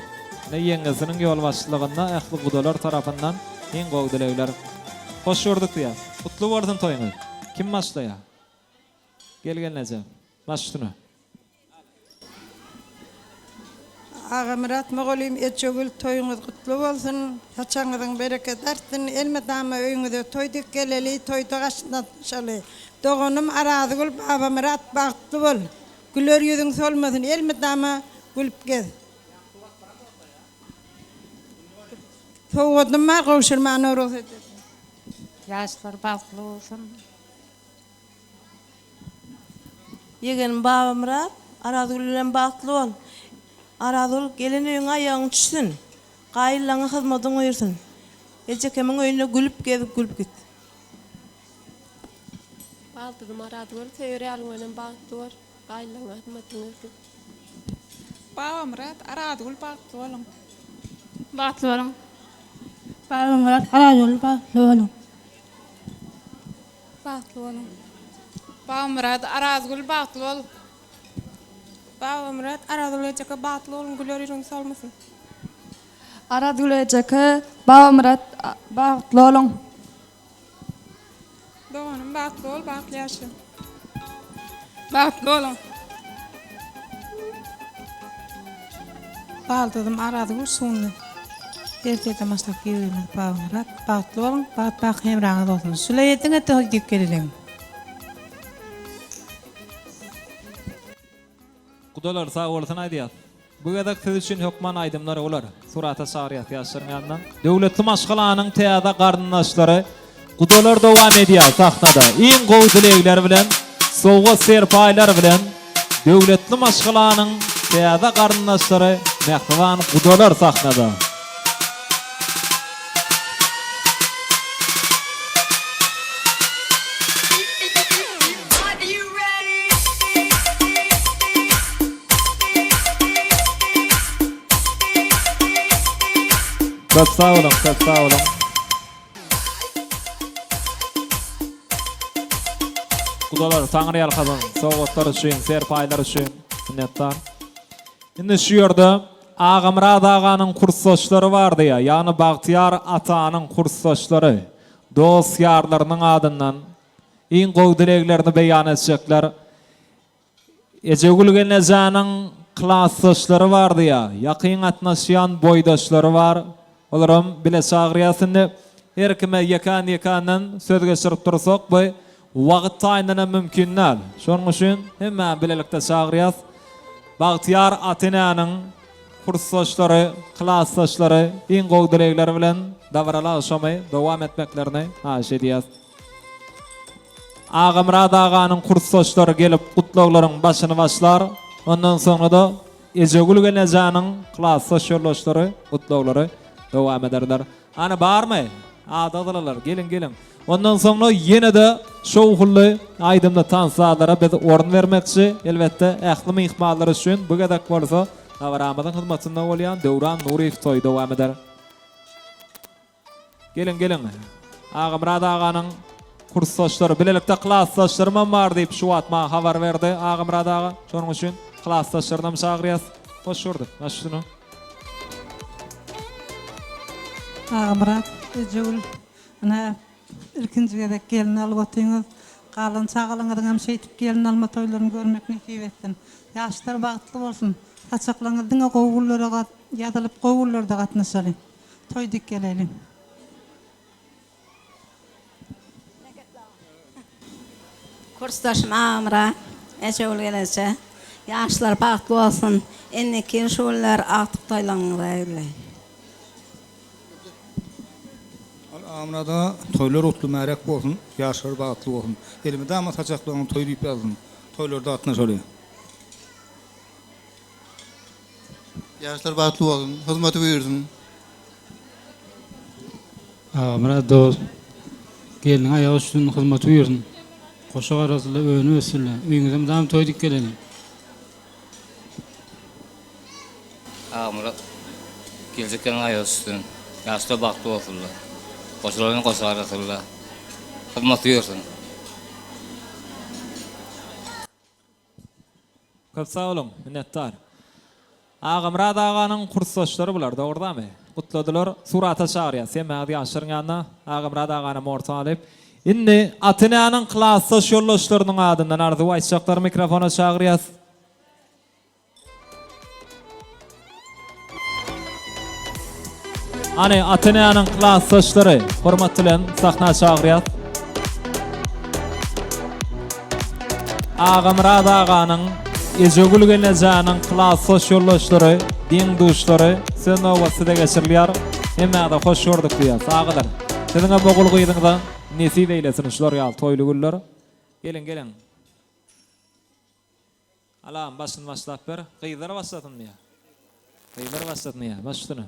Ine ýeňňesiniň ýolbaşçylygynda ähli gudalar tarapyndan iň gowy dilegler. Hoş gördük diýýäs. Gutly bolsun toýuňyz. Kim başlaýar? Gel gelneje. Baş üstüne. Agamyrat mugallym Ejegül toýuňyz gutly bolsun saçagyňyzyň bereketi artsyn elmydama öýüňize toý dek geleli toýda gaştnaşaly doganym Arazygül Babamyrat bagtly bol güler ýüzüň solmasyn elmydama gülüp gez. Sowgadym bar gowşurmana rugsat ediň. Ýaşlar bagtly bolsun. Ýegenim Babamyrat, Arazgül bilen bagtly bol. Arazgül, gelen öýüňe aýagyň düşsün. Gaýyllaňa hyzmatyň buýursyn. Ejekemiň öýünde gülüp gezip gülüp git. Baldyzym Arazgül, söýer ýalyň bilen bagtly bol. Gaýyllaňa hyzmatyň buýursyn. Babamyrat, Arazgül bagtly boluň. Bagtly boluň. Babamyrat, Arazgül bagtly boluň. Bagtly boluň. Babamyrat, Arazgül bagtly bol. Babamyrat, Arazgül ejeke bagtly boluň güler ýüzüň solmasyn. Arazgül ejeke, Babamyrat bagtly boluň. Doganym bagtly bol bagtly ýaşa. Bagtly boluň. Baldyzym Arazgül şuny ertirden başlap girizmek Babamyrat bagtly boluň bagt baky hemraňyz bolsun şulay ediňe toý diýip geleliň. Gudalar sag bolsun aýdýas. Bu gezek siz üçin hökman aýdymlar bolar. Surata çagyrýas ýaşlaryň ýanyndan. Döwletli maşgalanyň täze garyndaşlary gudalar dowam edýär sahnada. Iň gowy dilegler bilen, sowgat serpaýlar bilen döwletli maşgalanyň täze garyndaşlary mähriban gudalar sahnada. Köp sag boluň, köp sag boluň. Gudalar Taňry ýalkasyn, sowgatlar üçin, serpaýlar üçin minnetdar. Indi şu ýerde Agamyrat aganyň kursdaşlary bardy, ýagny Bagtyýar atanyň kursdaşlary, dost-ýarlarynyň adyndan Iň gowy dileglerini beýan etjekler. Ejegül gelnejäniň klasdaşlary bardy ýa, ýakyn gatnaşýan boýdaşlary bar. Olaram bile çagyrýas indi. Her kime ýekän-ýekänden söz geçirip dursak bu wagt taýyndan hem mümkin däl. Şonuň üçin hemmäni bilelikde çagyrýas. Bagtyýar ata-enäniň kursdaşlary, klasdaşlary iň gowy dilegler bilen dabaraly agşamy dowam etmeklerini haýyş edýäs. Agamyrat aganyň kursdaşlary gelip gutlaglaryň başyny başlar. Ondan soňra-da Ejegül gelnejäniň klasdaş ýoldaşlary gutlaglary dowam ederler. Hany barmy? Adaglylar, geliň, geliň. Ondan soňra ýene-de şowhunly aýdymly tans-sazlara biz orun bermekçi. Elbetde, ähli myhmanlar üçin bu gezek bolsa dabaramyzyň hyzmatynda bolýan Döwran Nuryýew toýy dowam eder. Geliň geliň. Agamyrat aganyň kursdaşlary, bilelikde klasdaşlarymam bar diýip şu wagt maňa habar berdi Agamyrat aga. Şonuň üçin klasdaşlarynam çagyrýas. Hoş gördük. Baş üstüne. Agamyrat, Ejegül, ine, ilkinji gezek gelin alyp otyňyz. Galan çagalaňyzyňam şeýdip gelin alma toýlaryny görmek nesip etsin. Ýaşlar bagtly bolsun. Saçaklaryňyz diňe gowy günlere ýazylyp, gowy günlerde gatnaşaly. Toý dik geleli. Kursdaşym Agamyrat, Ejegül geleje. Ýaşlar bagtly bolsun. Indiki ýyl şu günler agtyk toýlaryňyza geleýin. Al Agamyrada toýlar gutly märek bolsun, ýaşlar bagtly bolsun. Elmydama saçaklaryňyz toý diýip ýazsyn. Toýlarda gatnaşaly. Ýaşlar bagtly bolsun, hyzmaty buýursyn. Agamyrat dost, gelniň aýagy düşsün, hyzmaty buýursyn. Goşa garasynla, önüp össünle. Öýüňize mydam toý dik geleli. Agamyrat, geljek gelniň aýagy düşsün. Ýaşlar bagtly bolsunlar. Goşalar bilen goşa garasynla. Hyzmaty buýursyn. Köp sag boluň, minnetdar. Agamyrat aganyň kursdaşlary bular, dogry damy? Gutladylar, surata çagyrýas. Hemmäňiz ýaşlaryň ýanyna, Agamyrat aganam orta alyp. Indi ata-enäniň klasdaş ýoldaşlarynyň adyndan arzuw aýtjaklary mikrofona çagyrýas. Hany ata-enäniň klasdaşlary hormat bilen sahna çagyrýas. Agamyrat aganyň, Ejegül gelnejäniň klasdaş ýoldaşlary, deň-duşlary söz nobaty size geçirilýär. Hemmäňize hoş gördük diýýäs. Agalar, siziňem ogul-gyzyňyza nesip eýlesin şular ýaly toýly günler. Geliň, geliň. Alam, başyny başlap ber. Gyzlar başlasyn diýýär. Gyzlar başlasyn diýýär. Baş üstüne.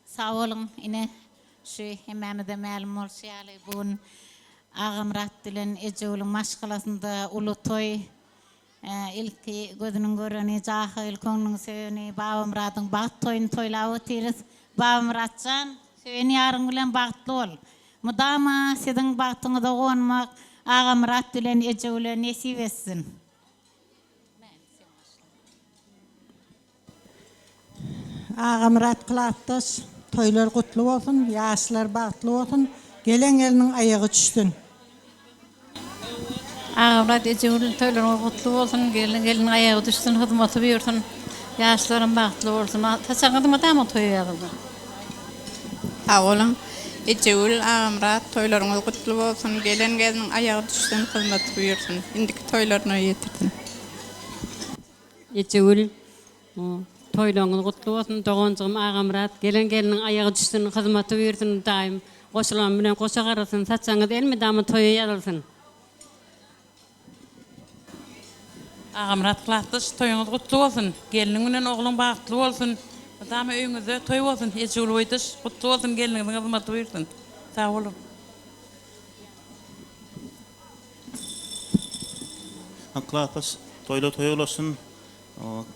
Sag boluň, ine, şu hemmämize mälim bolşy ýaly, bu gün Agamyrat bilen Ejegülüň maşgalasynda uly toý. Ilki gözüniň göreni, jahyl köňlüň söýeni Babamyradyň bagt toýuny toýlap otyrys. Babamyrat jan, söýen ýaryň bilen bagtly bol. Mydama siziň bagtyňyza guwanmak Agamyrat bilen Ejegüle nesip etsin. Agamyrat klasdaş, toýlar gutly bolsun, ýaşlar bagtly bolsun, gelen gelniň aýagy düşsün. Agamyrat Ejegül toýlaryňyz gutly bolsun, gelen gelniň aýagy düşsün, hyzmaty buýursyn, ýaşlaram bagtly bolsun. Saçagyňyz mydama toýa ýazylsyn. Sag boluň. Ejegül, Agamyrat toýlaryňyz gutly bolsun, gelen gelniň aýagy düşsün, hyzmaty buýursyn. Indiki toýlaryna ýetirsin. Ejegül, toýlaryňyz gutly bolsun, doganjygym Agamyrat, gelen gelniň aýagy düşsün, hyzmaty buýursyn, daýym goşulan bilen goşa garylsyn, saçagyňyz elmydama toýa ýazylsyn. Agamyrat klasdaş toýuňyz gutly bolsun, gelniň bilen ogluň bagtly bolsun, mydama öýüňizde toý bolsun, Ejegül boýdaş gutly bolsun gelniňiziň hyzmaty buýursyn. Sag boluň. Klasdaş toýlar toýa ulaşsyn,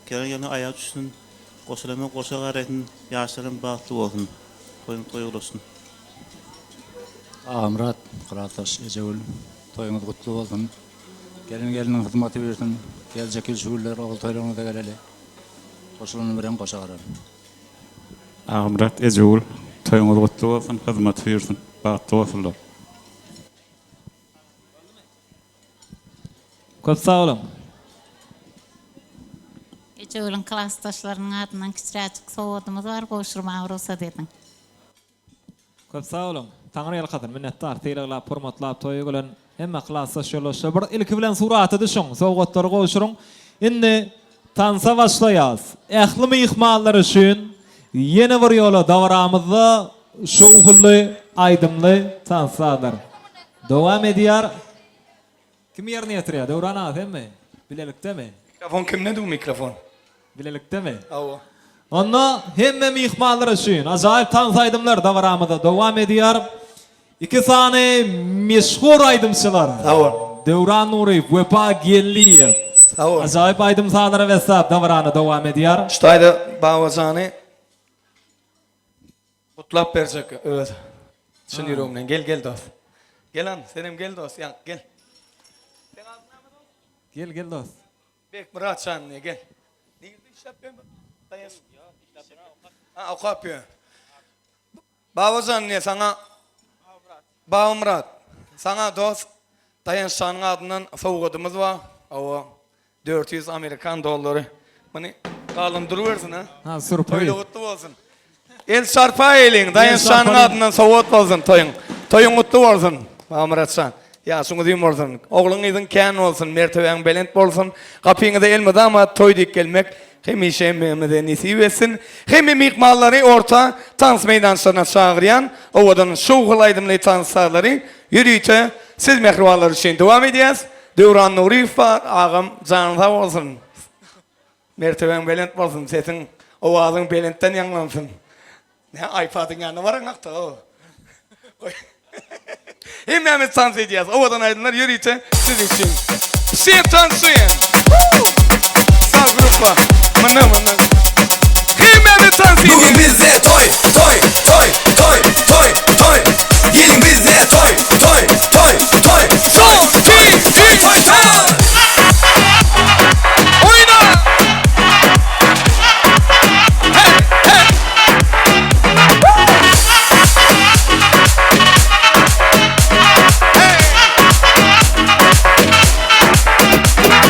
gelen gelne aýagy düşsün, goşalama goşa garasyn, ýaşlaram bagtly bolsun. Toýuň toýa ulaşsyn. Agamyrat, klasdaş Ejegül, toýuňyz gutly bolsun. Gelen gelniň hyzmaty buýursyn. Geljek ýyl şu günler ogul toýlaryňyza geleli. Goşulany bilen goşa garaly. Agamyrat, Ejegül, toýuňyz gutly bolsun, hyzmaty buýursyn. Bagtly bolsunlar. Köp sag boluň. Ejegülüň klasdaşlarynyň adyndan kiçiräjik sowgadymyz bar, gowşurmaga rugsat ediň. Köp sag boluň. Taňry ýalkasyn. Minnetdar. Sylaglap, hormatlap toýa gelen hemme klasdaş ýoldaşlar bir ilki bilen surata düşüň, sowgatlary gowşuryň. Indi tansa başlaýas. Ähli myhmanlar üçin ýene bir ýola dabaramyzda şowhunly aýdymly tanslardyr. Dowam edýär. Kim ýerine ýetirýär? Döwran aga senmi? Bilelikdemi? Mikrofon kimde du mikrofon? Bilelikdemi? Hawa. Onda hemme myhmanlar üçin ajaýyp tans aýdymlar dabaramyzda dowam edýär. Iki sany meşhur aýdymçylar. Sag bol. Döwran Nuryýew, Wepa Geldiýew. Sag bol. Ajaýyp aýdym-sazlara besläp dabarany dowam edýär. Şu taýda Babajany gutlap berjek öz çyn ýüregimden. Gel gel dos. Gel han senem gel dos ýa gel. Seň adyň näme dos? Gel gel dos. Bekmyrat jan diýe gel. Nirde işläp ýör? Daýaş. Ha okap ýör. Babajan diýe saňa Babamyrat saňa dos Daýanç janyň adyndan sowgadymyz bar. Hawa 400 amerikan dollary. Muny galan durubersin ha. Ha sürpriz. Toýda gutly bolsun. El çarpa eliň Daýanç janyň adyndan sowgat bolsun toýuň. Toýuň gutly bolsun Babamyrat jan. Ýaşyň uzyn bolsun. Ogluň gyzyň kän bolsun, mertebäň belent bolsun. Gapyňyza elmydama toý diýip gelmek hemişe hemmämize nesip etsin. Hemme myhmanlary orta tans meýdançalaryna çagyrýan owadan şowhunly aýdymly tans sazlary ýörite siz mähribanlar üçin dowam edýäs. Döwran Nuryýew bar, agam janyň sag bolsun. Mertebäň belent bolsun, sesiň, owazyň belentden ýaňlansyn. Nä iPad-yň ýanyna baraňakda o. Hemmämiz tans edýäs. Owadan aýdymlar ýörite siz üçin. Все танцуем. Saz gruppa. Mundan mundan. Hemmämiz tans edýäs. Bugün bizde toý, toý, toý, toý, toý, toý. Geliň bizde toý, toý, toý, toý, toý, toý, toý, toý, toý. Oýna! Hey, hey.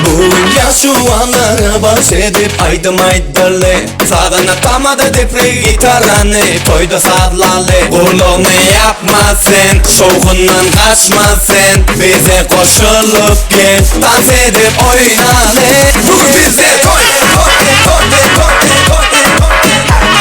Bu gün ýaş juwanlara bagyş edip aýdym aýdaly Sazanda tamada depregi gitarany toýda sazlaly Gulagyňy ýapma sen, şowhundan gaçma sen Bize goşulyp gel, tans edip oýnaly Bu gün bizde toý, toý, toý, toý, toý, toý, toý.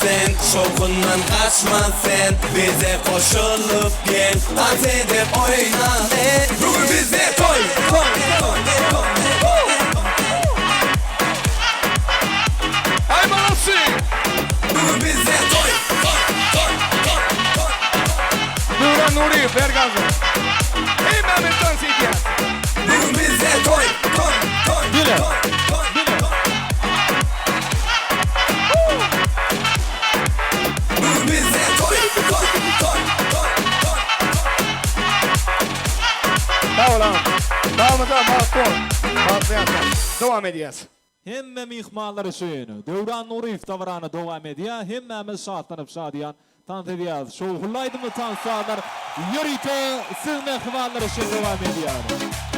sen, şowhundan gaçma sen Bize goşulyp gel, tans edip oýnaly Bugün bizde toý, toý, toý, toý, toý. Aý molodsi! Bugün bizde toý, toý, toý, toý, toý. Döwran Nuryýew, ber gazy. Hemmämiz tans edýäs. Bugün bizde toý, toý, toý, toý, toý, toý. Bugün bizde toý, toý, toý, toý, toý. Sag bol agam. Bagymyza bagtly bol. Bagtly ýaşa. Dowam edýäs. Hemme myhmanlar üçin Döwran Nuryýew dabarany dowam edýär. Hemmämiz şatlanyp şadyýan tans edýäris. Şowhunly aýdymly tans-sazlar ýörite siz mähribanlar üçin dowam edýär.